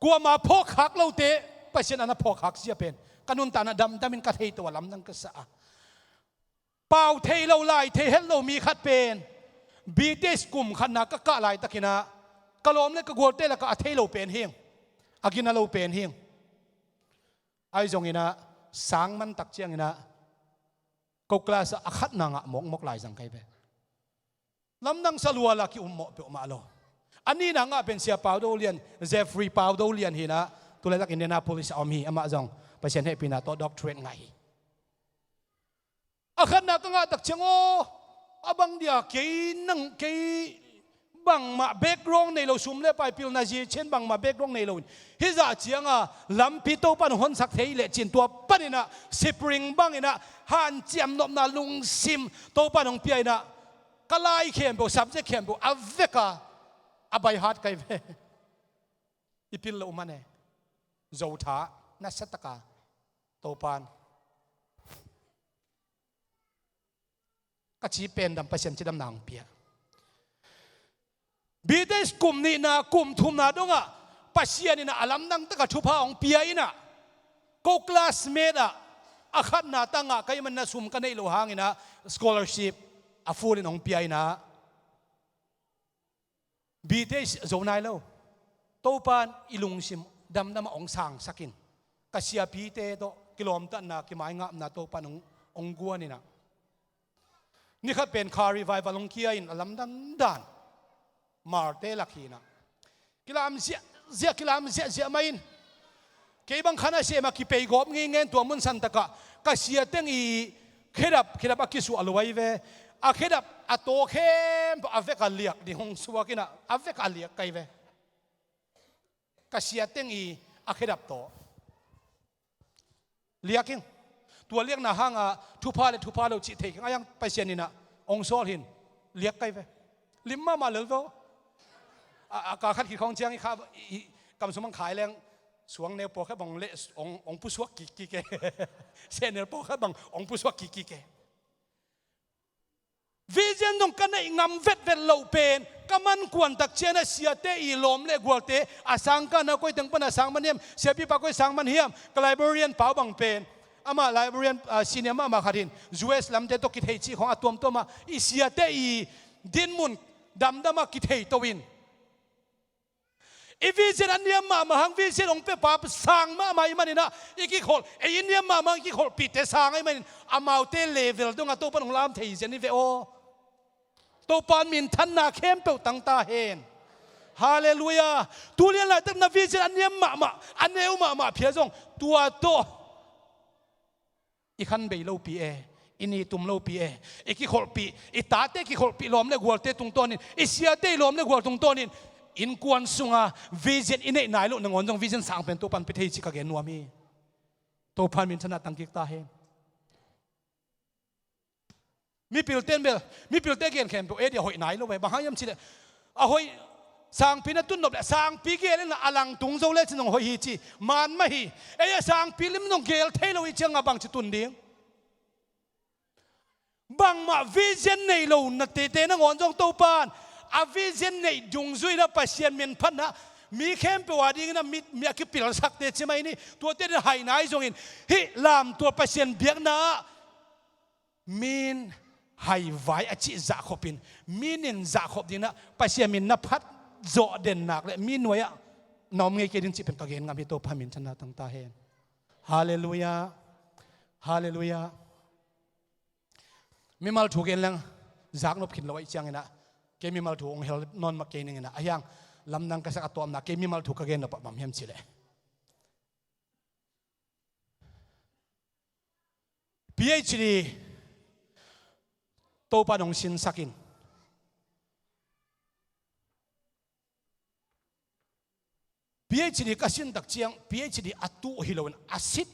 kuamah phawkkhak lote Pasian a na phawkkhak zia pen ka nuntakna damdam in ka theito a, lamdang ka sa a. Pau thei lo, lai thei het lo mi khat pen B T S kum khatna ka kah laitak in ah ka lawm le ka gualte lakah a thei lo pen hi ing, a gina lo pen hi ing. Ahi zongin ah sang man tak ciangin ah ko class ah a khatna ngah mawkmawk lai zang kai ve. Lamdang sa lua la, ki-um mawh peuhmah lo. A nihna ngah pen Sia Pau Do Lian, Jeffrey Pau Do Lian hi in ah, tu laitak Indianapolis a om hi. Amah zong Pasian hehpihna tawh doctorate ngah hi. A khatna ka ngah tak ciang, aw, a bang dia, kei nang, kei bangmah background nei lo, sum le pai pilna zi ciang bangmah background nei lo in, hih zah ciang a lampi Topan hong honsak thei leh cin, tua panin ah spring bangin ah hanciam nopna lungsim Topan hong pia in ah, ka lai khempeuh, subject khempeuh a vek a, a by heart kai ve. I pil loh man e. Zo tha, nasa tak a, Topan ka ci pen dam, Pasian cidamna hong pia. B T S kum nihna, kum thumna dongah Pasian in ah a lamdang tak a thupha hong pia in ah, ko classmate ah a khatna tangah ka hih manin ah sum ka neih loh hangin ah scholarship a full in hong pia in ah, B T S zo nai lo. Topan i lungsim damdam ah hong sangsak in, ka siapite tawh kilawmtatna, kimaingapna Topan hong, hong guan in ah, ni khat pen Kha Revival hong kia in, a lamdang dan Marte lak hi in ah, kilam ziahziah, kilam ziahziah mah in, kei bang khan a sem a kipeigawp ngeingei in, tua mun san takah ka sia teng i khedap, khedap a kisuah lo ahi ve. A khedap a taw khempeuh a vek a liak ding hong suak in ah, a vek a liak kai ve. Ka sia teng i a khedap taw liak ing. Tua liakna hangah thupha le thupha lo cih thei keng a, yang Pasian in ah hong sawl hi in, liak kai ve. Lim mahmah lel ve aw. A, a ka khat khit khawng ciang i kha, i, i kam sung bang khai leng, suang neu pawlkhat bang leh hong, hong pusuak kikkik e. Sehnel pawlkhat bang hong pusuak kikkik e. Vision zong ka neih ngam vetvet loh pen, ka man kuan tak ciang a siate i lawm le gualte, a sangkahna koi teng pan a sang man hiam, siapipa koi sang man hiam, ka librarian pau bang pen Amah librarian, ah, senior mahmah khat in U S lamte tawh kithei cih khawng a tuamtuam ah i siate i dinmun damdam ah kithei to in, i vision a niam mahmah hang vision hong pia pa sang mahmah ahih manin ah i kikholh, ei i niam mahmah hang i kikholhpihte sang ahih manin amaute level dongah Topa'n hong lam thei zen hi ve aw. Topa'n minthanna khempeuh tang ta hen. Halleluiah. Tu lian laitak na vision a niam mahmah, a neu mahmah phial zong tua tawh i khan bei lopi e, i ni tum lopi e, i kikholhpih, i tate kikholhpih lawm le gualte tungtawnin, i siate i lawm le gual tungtawnin, innkuan sunga vision i neih nai loh nangawn zong vision sang pen Topa'n pia thei cih ka gen nuam hi. Topa'n minthanna tang kik ta hen. Mipilte in bel, mipilte gen khempeuh ei dia hoih nai lo ve. Bang hang hiam cih leh a hoih, sangpi na tun nop leh sangpi gel in a lang tung zo lecin zong hoih hi ci man mah hi. Ei a sangpi lim zong gel thei lo i ciangah bangci tun ding? Bangmah vision nei lo na tete nangawn zong Topa'n a vision neih dungzui in ah Pasian min phatna mi khempeuh a dingin ah mi, mi a kipilsakte ci mai ni, tuate din hai nai zongin hih lamtual Pasian biakna ah min haivai a cih zahkhop in, mi nin zahkhop dingin ah Pasian min na phat zawh den nak leh mi nuai-ah na om ngei kei ding cih pen ka gen ngam hi. Topa minthanna tang ta hen. Halleluiah. Halleluiah. Mimal thu gen leng zaknop khin lo ahih ciangin ah kei mimal thu hong hel nawn mah kei ning in ah, ahi hang lamdang ka sak a tawpna kei mimal thu ka gen nop ah bang hiam cih leh, PhD Topa'n hong sinsak in, PhD ka sin tak ciang PhD a tuh hi loin a sit,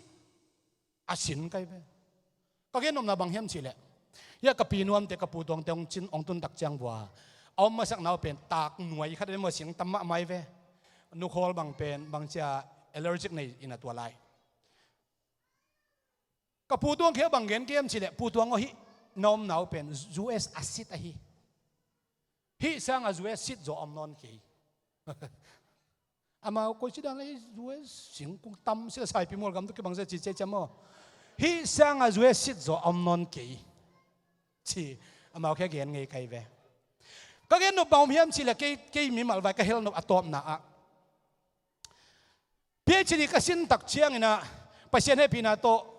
a sin kai ve. Ka gen nopna bang hiam cih leh, hia ka pi nuamte, ka pu tuangte hong cin, hong tun tak ciang vua a om masak nau pen tak nuai khat ve maw, sing tam mahmah hi ve. Nukhawl bang pen bangci a allergic nei in a tua lai. Ka pu tuang kheu bang gen kei hiam cih leh, pu tuang aw, hih na om nau pen U S a sit ahi. Hih sanga U S sit zaw om nawn kei. Amau koi ci dan leh U S singkung tam sia, Saipimual gam tawh kibang sia ci ciacia maw. Hih sanga U S sit zaw om nawn kei ci. Amau khia gen ngei kai ve. Ka gen nop bang om hiam cih leh kei, kei mimal vai ka hel nop a tawpna ah, PhD ka sin tak ciangin ah Pasian hehpihna tawh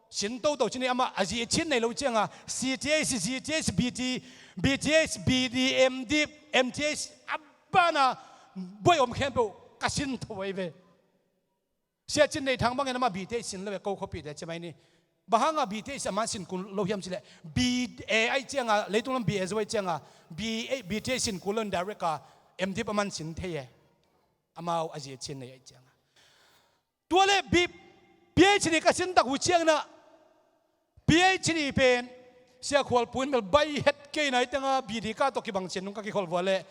sin toto ci ni, amah a zi a cin nei lo cianga C T H, Z T H, B T, B T H, B D, M Div, M T H, a bana buai om khempeuh ka sin tho ahi ve. Sia Cin Nei Thang bangin amah B T H sin lo ve, ko khuapite ci mai ni. Bang hanga B T H a man sin kul lo hiam cih leh, B A ahih cianga, leitung lam B A zo ahih cianga, B A, B T H sin kul lo in direct a M Div a man sin thei e. Amau a zi a cin nei ahih cianga. Tua leh B-, PhD ka sin tak uh ciangin ah, PhD pen Sia Khual Pu in bel bai het kei nai tengah B D ka tawh kibang cin nung ka kikholh vua leh,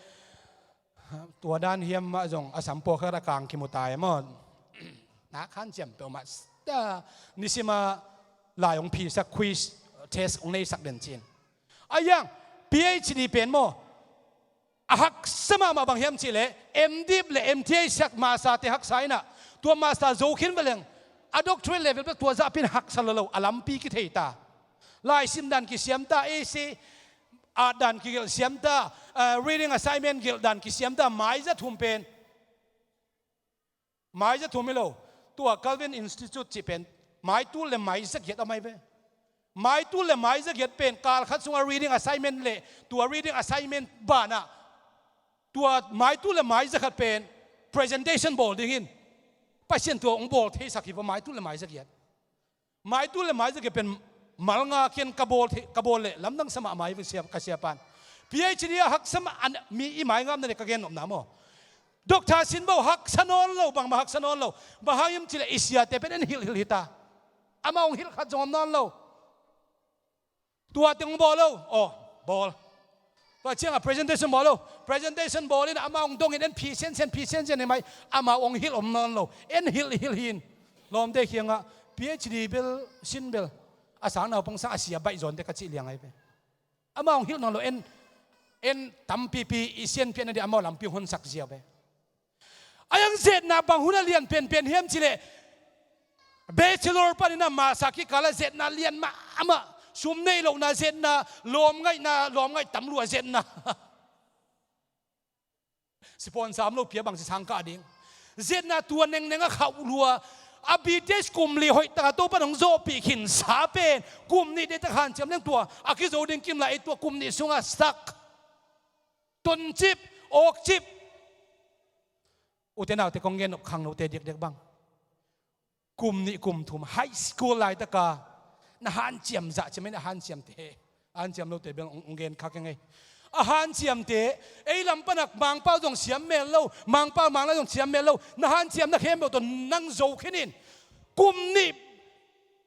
tua dan hiam mah zong a sam pawlkhat a kang kimu ta e maw. Na khan ciam peuhmah ta, nisim a lai hong phisak, quiz test hong neisak den cin. A yang, PhD pen maw, a haksa mahmah bang hiam cih leh, M Div le M Th sak master te haksa in ah, tua master zo khin va leng, a doctorate level bek tua zahpi in haksa lo lo, a lampi kithei ta. Laisim dan kisiam ta, essay, at dan kigelh siam ta, eh, reading assignment gelh dan kisiam ta, maiza thum pen. Maiza thum hi lo. Tua Calvin Institute cih pen maitul le maiza giat a mai ve. Maitul le maiza giat pen kal khat sunga reading assignment le tua reading assignment banah tua maitul le maiza khat pen presentation bawl dingin Pasian thu hong bawl theisak hi va, maitul le maiza giat. Maitul le maiza giat pen mal nga khian ka bawl thei, ka bawl leh lamdang sa mahmah hi, ka siapa'n. PhD a haksa mah, mi i maingapna le ka gen nopna maw. Doctor sin bau haksa nawn lo, bangmah haksa nawn lo. Bang hang hiam cih leh i siate pen en hilh hilh hi ta. Amah hong hilh khat zong om nawn lo. Tua teng hong bawl lo. Aw, bawl. Tua ciangah presentation bawl lo. Presentation bawl in amah hong dongin en phi siansian, phi siansian hi mai. Amah hong hilh om nawn lo. En hilh hilh hi in. Lawmte kiangah PhD bel sin bel a sang naupang sang a sia baih zawnte ka cih liang ahi ve. Amah hong hilh nawn lo, en, en tampipi i sianpiakna ding amau lampi hong honsak ziau ve. A yang zetna bang hun a lian penpen hiam cih leh, Bachelor panin a masa kikal ah zetna lian mahmah, sum neih lohna zetna, lawmngaihna, lawmngaih tam lua zetna. Sipuan sam lo pia bangci sang kah ding. Zetna tua nengneng a khauh lua, a B Th kum li hoih taka Topan hong zawhpih khinsa pen kum nih deihtak hanciam leng tua a kizo ding kim lai, tua kum nih sungah stuck. Toncip, awkcip. Ute naute, kong gen nop khangnote diakdiak bang, kum nih kum thum high school laitaka na hanciam zah ciam in, a hanciamte, a hanciam lote bel hong, hong gen kha keng ei. A hanciamte, ei lam panak Mangpau zong siam mel lo, Mangpau Manglai zong siam mel lo, na hanciamna khempeuh tawh nang zo khin in. Kum nih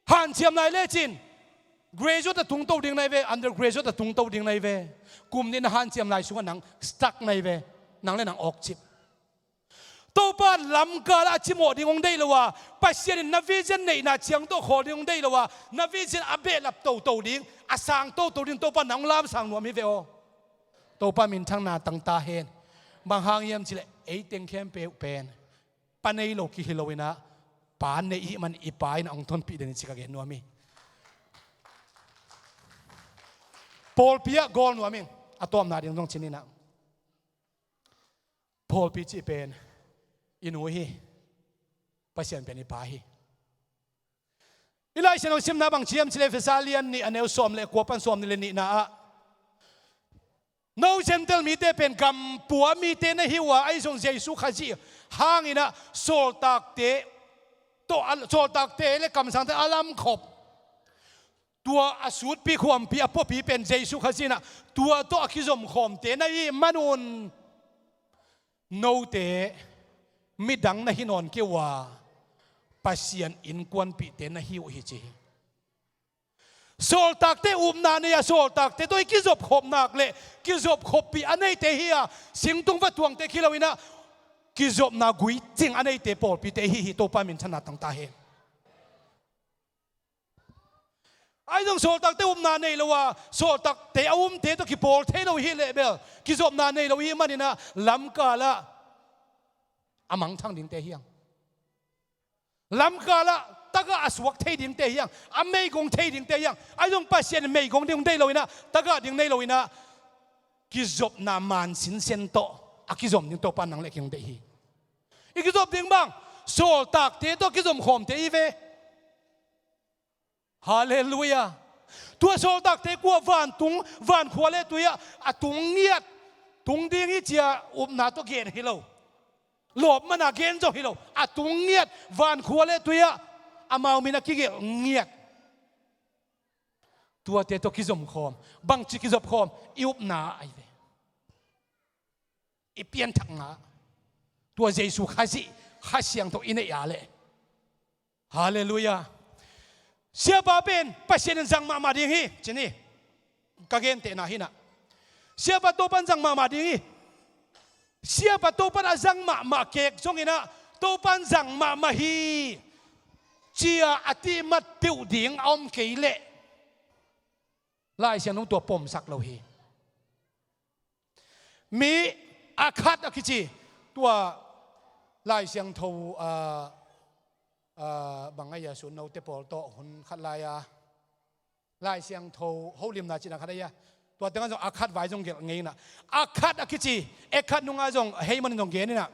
hanciam lai lecin graduate a tungto ding nai ve, undergraduate a tungto ding nai ve. Kum nih na hanciam lai sungah nang stuck nai ve, nang le nang awkcip. Topa lamkal ah a cimawh ding hong deih lo a, Pasian in na vision neihna ciang tawh khawl ding hong deih lo a, na vision a behlap toto ding, a sang toto ding Topa nang hong lamsang nuam hi ve aw. Topa minthanna tang ta hen. Bang hang hiam cileh ei teng khempeuh pen pa nei lo kihi lo inah, pa nei ihih man i pa inah hong tonpih den hi ci ka gen nuam hi. Pawlpi ah gawl nuam ing, a tawpna ding zong cin inah. Pawlpi cih pen i nu hi, Pasian pen i pa hi. I Lai Siangtho simna bang ci hiam cileh Efesa lian nih a neu sawm le kua pan sawm nih le nihna ah, no Gentile mite pen gampua mite na hi uh a, ahi zong Jesu Khazih hang inah sawltakte tawh a, sawltakte le kamsangte a lamkhop, tua a sutpi khuampi a puapi pen Jesu Khazih inah tua tawh a kizomkhawmte na hih manun note midang na hi nawn kei uh a, Pasian innkuanpihte na hi uh hi ci hi. Sawltakte upna nei a, sawltakte tawh i kizopkhop nak le kizopkhoppih a neite hi a, singtung va tuangte khi lo inah kizopna guicing a neite pawlpite hi hi. Topa minthanna tang ta hen. Ahi zong sawltakte upna nei lo a, sawltakte a umte tawh kipawl thei lo hi leh bel kizopna nei lo ihih man inah lamkal ah a mangthang dingte hi hang. Lamkal ah tagah a suak thei dingte hi hang, a meigong thei dingte hi hang. Ahi zong Pasian in meigong ding hong deih lo inah, tagah ding nei lo inah, kizopna man sinsen tawh a kizom ding Topa nang le kei hong deih hi. I kizop ding bang, sawltakte tawh kizomkhawmte hi ve. Halleluiah. Tua sawltakte kua vantung, vankhua le tui ah a tung ngiat, tung ding hi ci-a upna tawh gen hi lo, lawp mana gen zong hi lo, a tung ngiat, vankhua le tui ah amau min a kigelh ngiat, tuate tawh kizomkhawm. Bangci kizopkhawm? I upna ahi ve. I pianthakna, tua Jesu Khazih Kha Siangtho i neih a leh. Halleluiah. Siapa pen Pasian in zang mahmah ding hi ci ni. Ka gentehna hi inah, siapa Topan zang mahmah ding hi. Siapa Topan a zang mahmah kek zong inah, Topan zang mahmah hi ci-a a tihmat peuh ding a om kei leh Lai Siangtho tua pomsak lo hi. Mi a khat a kici, tua Lai Siangtho, ah, ah, bang a hia, sun note pawl tawh hun khat lai-a Lai Siangtho holimna cihna khat a hia, tua tengah zong a khat vai zong gelh ngei inah, a khat a kici, e khat nungah zong hei manin zong gen inah,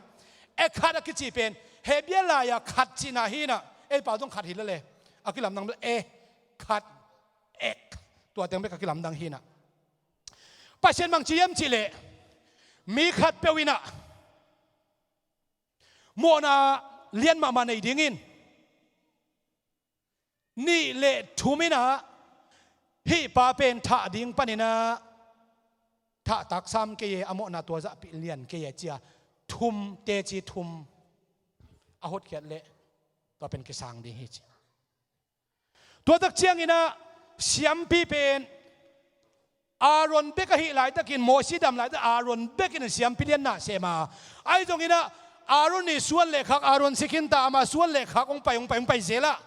e khat a kici pen Hebrew lai-a khat cihna hi inah, ei pau zong khat hi lele, a kilamdang bel e khat, ek, tua teng bek a kilamdang hi inah. Pasian bang ci hiam cihleh, mi khatpeuh inah mawhna lian mahmah nei dingin, nih le thum inah hih pa pen thah ding pan inah thahtak sam kei e, a mawhna tua zahpih lian kei e ci-a thum, teci thum a hotkhiat leh tua pen kisang ding hi ci. Tua tak ciang inah siampi pen Aaron bek ahih laitakin, Mosi dam laitak Aaron bek in siampi lianna sem a. Ahi zong inah Aaron i suan le khak, Aaron si khin ta, ama suan le khak hong pai, hong pai, hong pai zel a.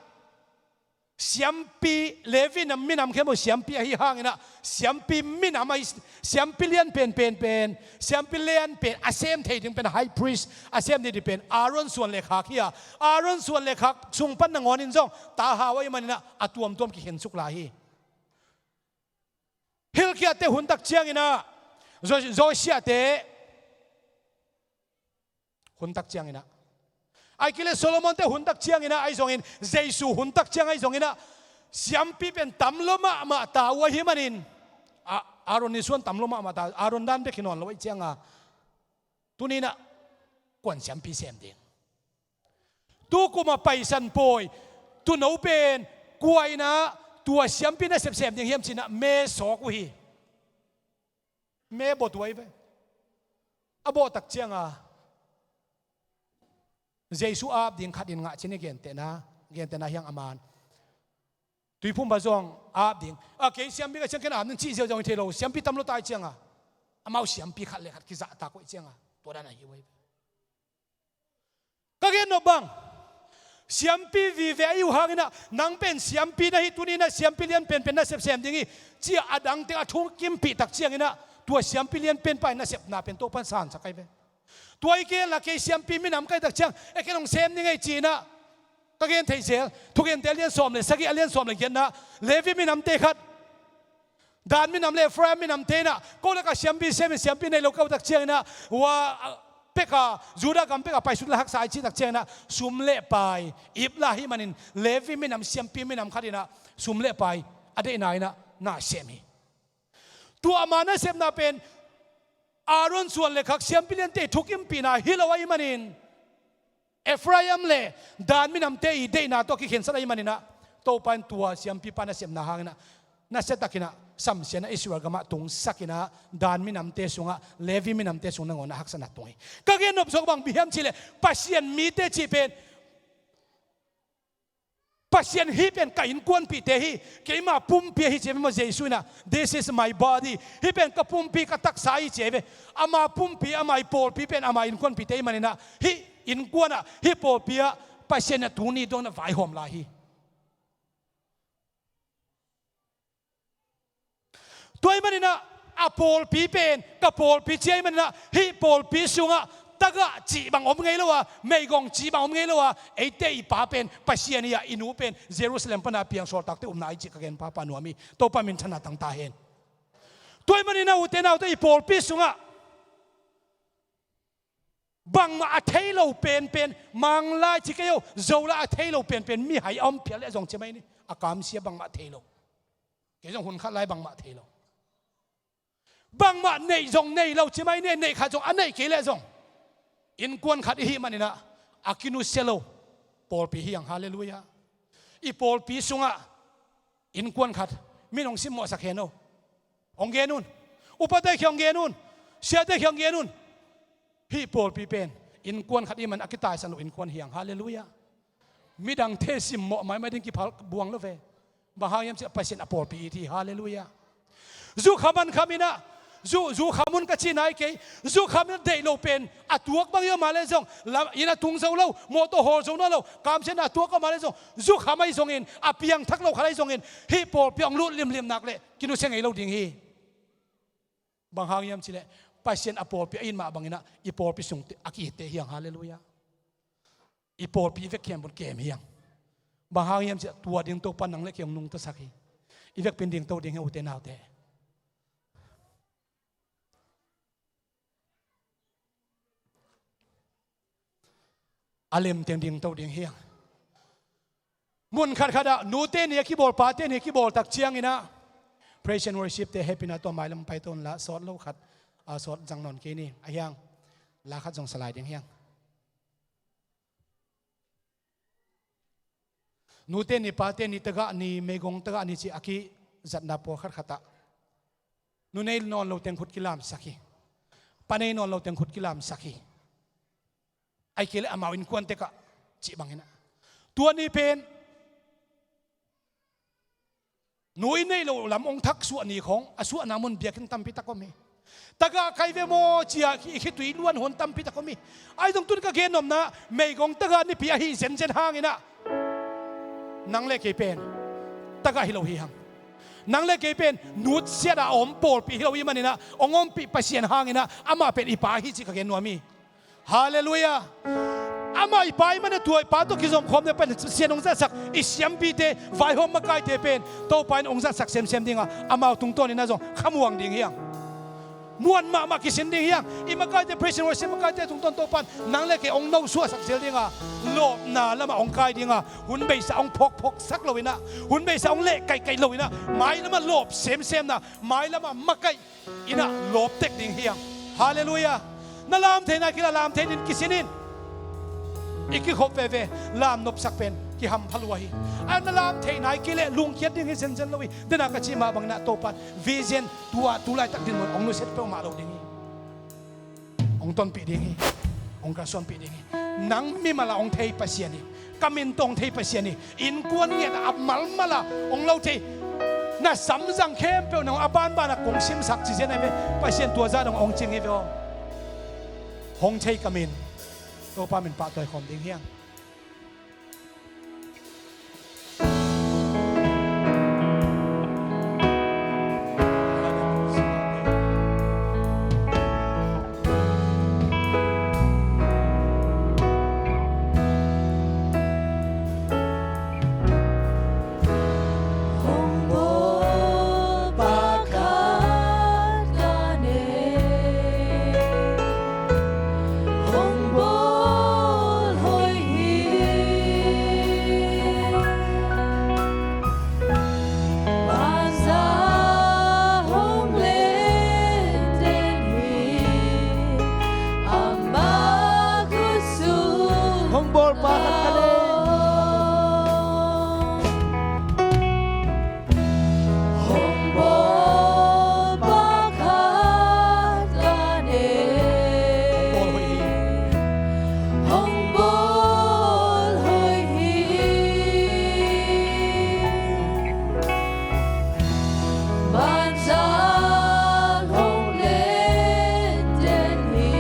Siampi, Levi nam minam khempeuh siampi ahi hangin ah, siampi minam ahi, siampi lian pen, pen, pen, siampi lian pen a sem thei ding pen high priest a sem thei ding pen Aaron suan le khak hi a, Aaron suan le khak sung pan nangawn in zong ta hau ahih manin ah a tuamtuam kikhensuk lai hi. Hilkiah te hun tak ciangin ah, Jo-, Josiah te hun tak ciangin ah, ahih kei leh Solomon te hun tak ciangin ah, ahi zongin Jesu hun tak ciang ahi zongin ah, siampi pen tam lua mahmah ta uh ahih manin, a, Aaron ii suan tam lua mahmah ta, Aaron dan bek hi nawn lo ahih ciangin ah, tuni in ah kuan siampi sem ding? Tu kum a Paisan pawi tuuno pen kua in ah tua siampi nasep sem ding hiam ci-in ah me sawk uh hi. Me bawh tuai ve. A bawh tak ciangin ah Jesu ap ding khat in ngah ci-in i gentehna, gentehna hi hang, a man Tuiphum Bah zong ap ding, a, kei siampi ka ciang ken ap ning ci ziau zong hi thei lo, siampi tam lua ta ahih ciangin ah, amau siampi khat le khat kizahtak uh ahih ciangin ah, tua dan ahi uh hi. Ka gen nop bang, siampi vive ahi uh hangin ah, nang pen siampi na hi, tuni in ah siampi lian penpen nasep sem ding hi, ci-a a dang teng a thukimpih tak ciangin ah, tua siampi lian penpa in nasepna pen Topa'n sansak ahi ve. Tua hi kei leh kei siampi minam ka hih tak ciang, e, ken hong sem ning ei ci-in ah, ka gen thei zel, Thugente a lian sawm le sagih, a lian sawm le giatna, Levi minamte khat, Dan minam le Ephraim minamte in ah, ko lakah siampi sem in siampi nei lo ka hih tak ciangin ah, ua, a, pek a, Judah gam pek a paisuk le haksa hi cih tak ciangin ah, sum le pai ip lai ahih manin Levi minam, siampi minam khat in ah sum le pai a deihna in ah na sem hi. Tua ama nasepna pen Aaron suan le khak siampi liante thukimpihna hi lo ahih manin, Ephraim le Dan minamte ii deihna tawh kikhensat ahih manin ah, Topa in tua siampipa nasepna hangin ah, nasia takin ah samsiatna Israel gamah tungsak in ah, Dan minamte sungah, Levi minamte sung nangawn ah haksatna tung hi. Ka gen nop zawk bang bang hiam cih leh, Pasian mite cih pen, Pasian hih pen ka innkuanpihte hi, keima pumpi ahi ci ve maw Jesu in ah, "This is my body." Hih pen ka pumpi, ka taksa ahi ci ve. Ama pumpi, ama ii pawlpi pen ama innkuanpihte ahih manin ah, hih innkuan ah, hih pawlpi ah Pasian in ah tuni dong in ah vaihawm lai hi. Tua ahih manin ah, a pawlpi pen ka pawlpi ci ahih manin ah, hih pawlpi sungah tagah cih bang om ngei lo a, meigong cih bang om ngei lo a, eite i Pa pen Pasian hi a, i nu pen Jerusalem pan a piang sawltakte upna ahi cih ka gen pahpah nuam hi. Topa minthanna tang ta hen. Tua ahih manin ah, ute naute, i pawlpi sungah bangmah a thei lo penpen, Manglai ci kei o, Zolai a thei lo penpen mihai a om phial leh zong ci mai ni, a kamsia bangmah a thei lo. Kei zong hun khat lai bangmah a thei lo. Bangmah neih zong nei lo ci mai ni, neih khat zong a neih kei leh zong, innkuan khat i hih manin ah, a kinusia lo pawlpi hi hang. Halleluiah. I pawlpi sungah innkuan khat, min hong simmawhsak hen o. Hong gen un. Upate kiang hong gen un. Siate kiang hong gen un. Hih pawlpi pen innkuan khat i hih man a kitaisan lo innkuan hi hang. Halleluiah. Midangte simmawh maimai ding kiphal buang lo ve. Bang hang hiam cih leh Pasian a pawlpi i it hi. Halleluiah. Zu kham an kham in ah, zu, zu kham un ka cih nai kei. Zu kham in ah deih lo pen a tuak bang hi om a leh zong, lam inn a tung zo lo, mawtaw hawl zo nawn lo, kamsiatna a tuak om a leh zong, zu kham ahi zongin, a piangthak lo khat ahi zongin, hih pawlpi ah hong lut limlim nak leh kinusia ngei lo ding hi. Bang hang hiam cih leh Pasian a pawlpi a it mah bangin ah, i pawlpi sungte a ki-itte hi hang. Halleluiah. I pawlpi i vek khempeuh kem hi hang. Bang hang hiam cih leh tua ding Topa'n nang le kei hong nungtasak hi. I vekpi in dingto ding hi, ute naute. A lemteng dingto ding hi hang. Mun khatkhat ah nute ni a kibawl, pate ni a kibawl tak ciangin ah, praise and worship te hehpihna tawh mailam paito unla, sawt lo khat, a, sawt zang nawn kei ni. Ahi hang, la khat zong sa lai ding hi hang. Nute ni, pate ni tagah ni, meigong tagah ni cih a kizatna pawlkhat khat ah, nu nei nawn lo teng khut kilamsak hi. Pa nei nawn lo teng khut kilamsak hi. Ahih kei leh amau innkuan tek ah cih bangin ah. Tua ni pen nu i neih loh lam hong thaksuah ni khawng, a suahna mun biakinn tampi tak om hi. Tagah kai ve maw ci-a i khitui luan hun tampi tak om hi. Ahi zong tun ka gen nopna, meigong tagah nipi ahi zenzen hangin ah, nang le kei pen takah hi lo hi hang. Nang le kei pen nutsiat a om pawlpi hi lo i maninah hong ompih Pasian hanginah amah pen i pa hi cih ka gen nuam hi. Halleluiah. Amah i pa i manah tua i pa tawh kizomkhawm ding Pasian hong zatsak i siampite, vaihawm makaite pen Topa in hong zatsak semsem dingah amau tungtawninah zong khamuang ding hi hang. Muan mahmah kisin ding hi hang. I makaite, praise and worship makaite tungtawn Topa in nang le kei hong nosuahsak zel dinga, lawpna lamah hong kai dinga, hun beisa hong phawkphawksak loinah, hun beisa hong leh kaihkaih loinah, mailamah lawp semsemna, mailamah makaih innah lawptek ding hi hang. Halleluiah. Na lam thei nai kila lam thei din kisin in. I kikhop veve lam nopsak pen kihampha lua hi. A na lam thei nai kile lungkiat ding hi zenzen lo hi. Dena ka cih mah banginah Topa in vision tua tulaitak dinmun hong nusiat peuhmah lo ding hi. Hong tonpih ding hi. Hong kalsuanpih ding hi. Nang mimal a hong thei Pasian hi. Ka min tawh hong thei Pasian hi. Innkuan ngiat a malmal a hong lo thei. Na samzang khempeuh nang a banbanah kong simsak ci zen ahi ve. Pasian tua zah dong hong cing hi ve aw. Hong thei ka min. Topa min pahtawi khawm ding hi hang. Hong bawl pakhat ka nei. Hong bawl hoih hi. Banza hong lenten hi. Amah khut sung hong bawl pakhat ka nei. Hong bawl pakhat ka nei. Hong bawl hoih hi. Hong bawl hoih hi. Banza hong lenten hi.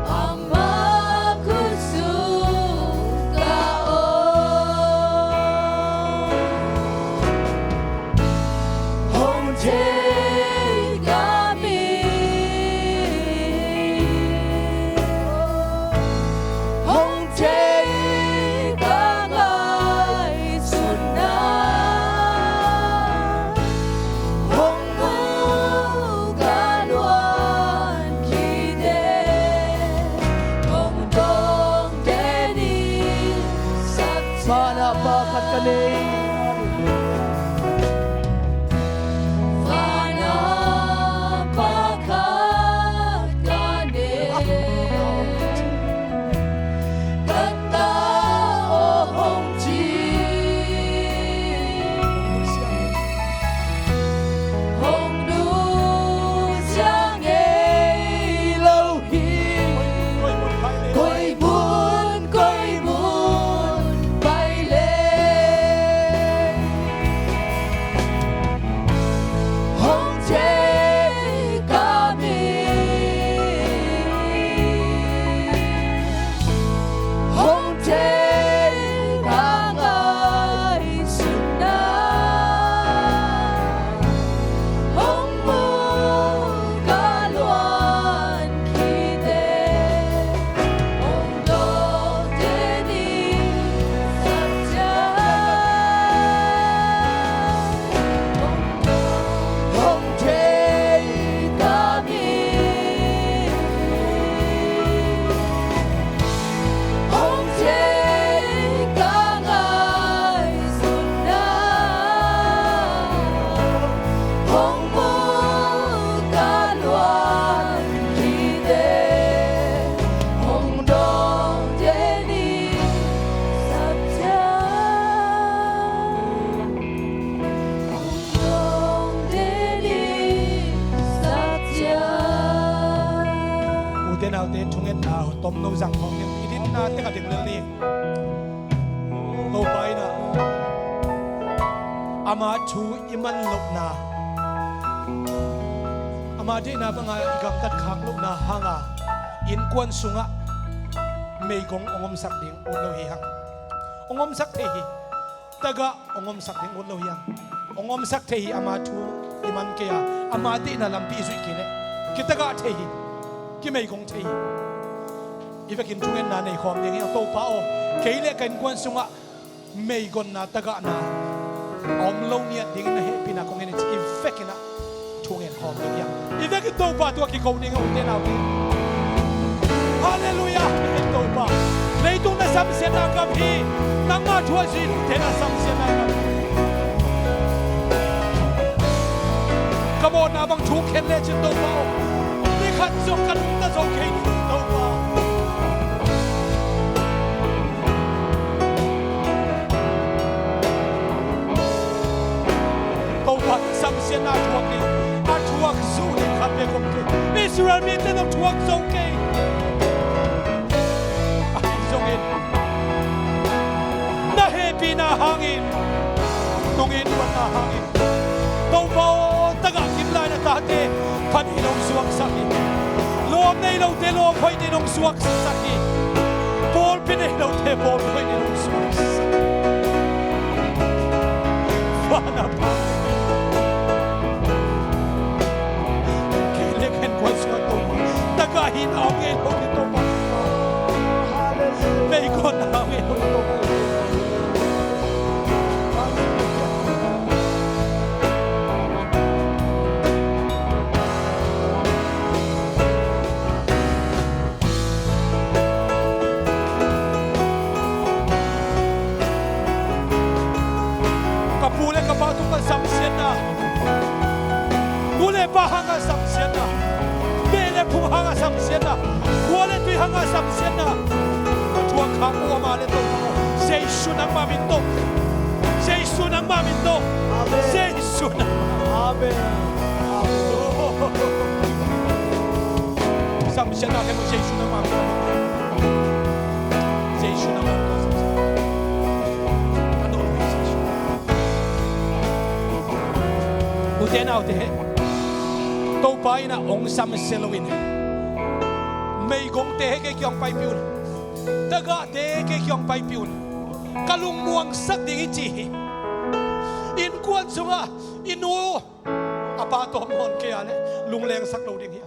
Amah khut sung ka om. Hong thei ka min. Hong thei ka ngaihsutna. Hong mu ka luan khite. Hong dawng den in. Sapcia. Vana pakhat ka nei. Vana pakhat ka nei. Ka ta aw hong ci. Hong nusia ngei lo hi. Koi mun, koi mun pai le. Hong thei ka min. Hong thei ka ngaihsutna. Hong mu ka luan khite. Hong dawng den in. Sapcia. Hong thei ka min. Hong thei ka ngaihsutna. Hong mu ka luan khite. Hong dawng den in. Sapcia. Ute naute thungetna tomno zang khawng in i dinna teng a ding lel ni. Topa in ah ama thu i man lohna, ama deihna banga i gamtat khak lohna hanga innkuan sungah meigong hong omsak ding ut lo hi hang. Hong omsak thei hi. Tagah hong omsak ding ut lo hiam? Hong omsak thei hi, ama thu i man kei a, ama deihna lampi i zuih kei leh. Kitagah thei hi, kimeigong thei hi. I vekin thungetna nei khawm ding hi. Topa aw, kei le ka innkuan sungah meigonna, tagahna a om lo ngiat dingin na hehpihna kong ngen hi, ci i vekin ah thungen khawm ding hiam? I vekin Topa tungah kiko ding hi, ute naute. Halleluiah. I vekin Topa, leitung na samsiatna gam hi. Nangmah thu a zuih lote na samsiatna gam hi. Ka mawhna bang thuk khen lecin Topa aw, ni khat zong ka nungta zo kei ding, Topa. Topa, samsiatna a thuak ding, a thuak zo ding khat bek om kei. Israel mite nong thuak zo kei. Ahi zongin na hehpihna hangin, nong innkuanna hangin, Topa aw, tagah kim lai na tate pha nei nong suaksak hi. Lawm nei lote lawm hoih nei nong suaksak hi. Pawlpi nei lote pawlpi hoih nei nong suaksak hi. Van a Pa, kei le ka innkuan sungah Topa, tagah hihna a om ngei lo ding Topa, meigonna a om ngei lo ding Topa. Ka pu le ka pa tungah samsiatna, nu le pa hangah samsiatna, meh le phung hangah samsiatna, khua le tui hangah samsiatna, ka thuak khak uh a om leh Topa aw, Jesu nangmah min tawh, Jesu nangmah min tawh. Amen. Jesu nangmah. Amen. Samsiatna kei maw, Jesu nangmah min tawh. Jesu nangmah min tawh samsiatna. Ka dawn uh hi Jesu. Ute naute, Topa in ah hong samsia loin, meigongte kei kiang paipih un, tagahte kei kiang paipih un, ka lungmuangsak ding hi ci hi. Innkuan sungah i nu a pa tawm nawn kei a leh lunglengsak lo ding hi.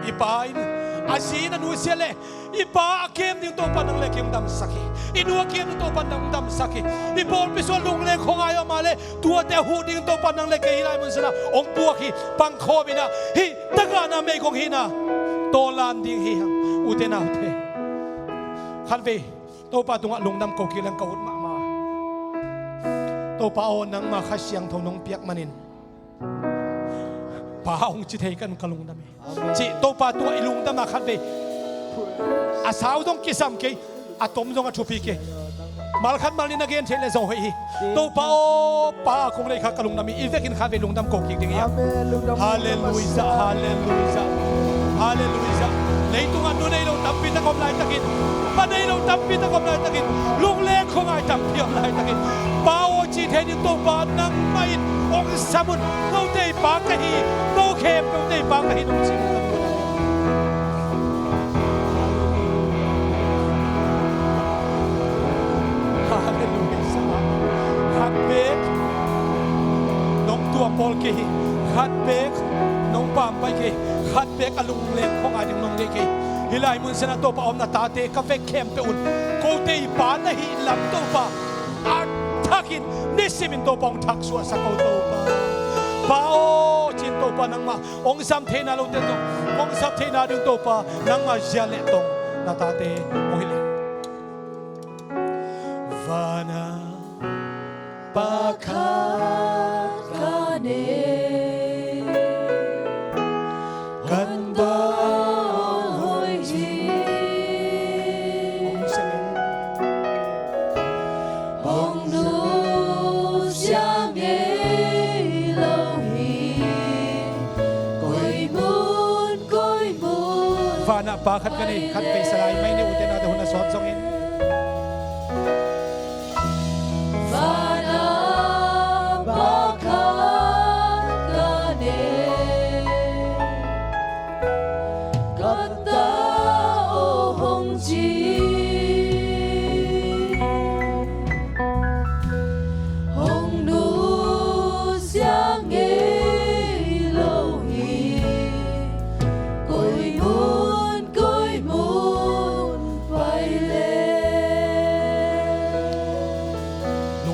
I pa in a zi in a nusia leh, i pa a kem ding Topa nang le kei hong damsak hi. I nu a kem ding Topa nang hong damsak hi. I pawlpi sungah lungleng khuangai a om leh tuate a huh ding Topa nang le kei hih lai mun sanah hong puak hi. Pangkhawm in ah hih tagahna meigong hihna tawlan ding hi hang, ute naute. Khatvei Topa tungah lungdam ko kik leng ka ut mahmah. Topa aw, nangma Kha Siangtho nong piak manin pa hong ci thei ka hi un, ka lungdam hi. Amen. Cih Topa tungah i lungdamna khatvei a sau zong kisam kei, a tom zong a thupi kei. Malkhat malnih na gen theih leh zong hoih hi. Topa aw, pa a kong lei kha ka lungdam hi. I vekin khatvei lungdam ko kik ding hi. Amen. Lungdam. Halleluiah, halleluiah, halleluiah. Leitungah nu nei lo tampi tak om laitakin, pa nei lo tampi tak om laitakin, lungleng khuangai tampi om laitakin, Pa aw, cih theih ding Topa nangmah in hong sam un. Note i Pa ka hi, no khempeuhte i Pa ka hi, nong ci un. Halleluiah. Khat bek nong tuam pawl kei hi. Khat bek nong pampai kei hi. Khat bek a lungleng khuangai ding nong deih kei hi. Hih lai mun sanah Topa om, na tate ka vek khempeuh un, kote i Pa na hih lam Topa a thakin nisimin Topa hong thaksuahsak ko Topa. Pa aw, cin Topa nangmah hong sam theihna lote zong hong sam theihna ding Topa nangmah zia le tong na tate hong hilh in. Vana Pa khat ka nei, kan Pa aw hoih hi. Hong nusia ngei lo hi. Koi mun, koi mun. Vana Pa khat ka nei, khat vei sa lai mai ni, ute naute, hun a sawt zongin. Vana Pa khat ka nei, ka Ta aw hong ci.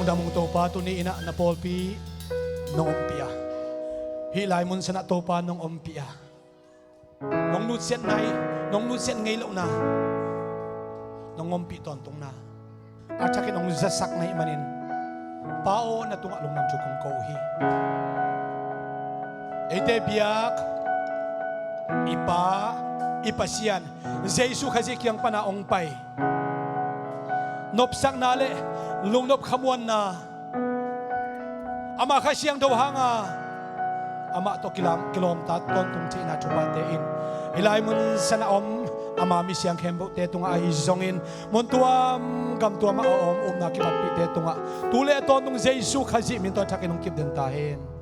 Dam ung Topa, tuni in ah na pawlpi nong ompih a, hih lai mun sanah Topa nong ompih a, nong nutsiat nai, nong nutsiat ngei lohna nong ompih tawntungna a thakin hong zasak na hih manin, Pa aw, na tungah lungdam thu kong ko uh hi. Eite biak i Pa, i Pasian, Jesu Khazih kiang pana hong pai nopsakna le lungnop khamuanna, ama Kha Siangtho hanga amah tawh kilam, kilawmta tawntung theihna thuphate in hih lai mun sanah om ama misiang khempeuhte tungah ahi zongin, mun tuam gam tuamah a om upna kipatpihte tungah tu le tawntung Jesu Khazih min tawh thakin hong kipden ta hen.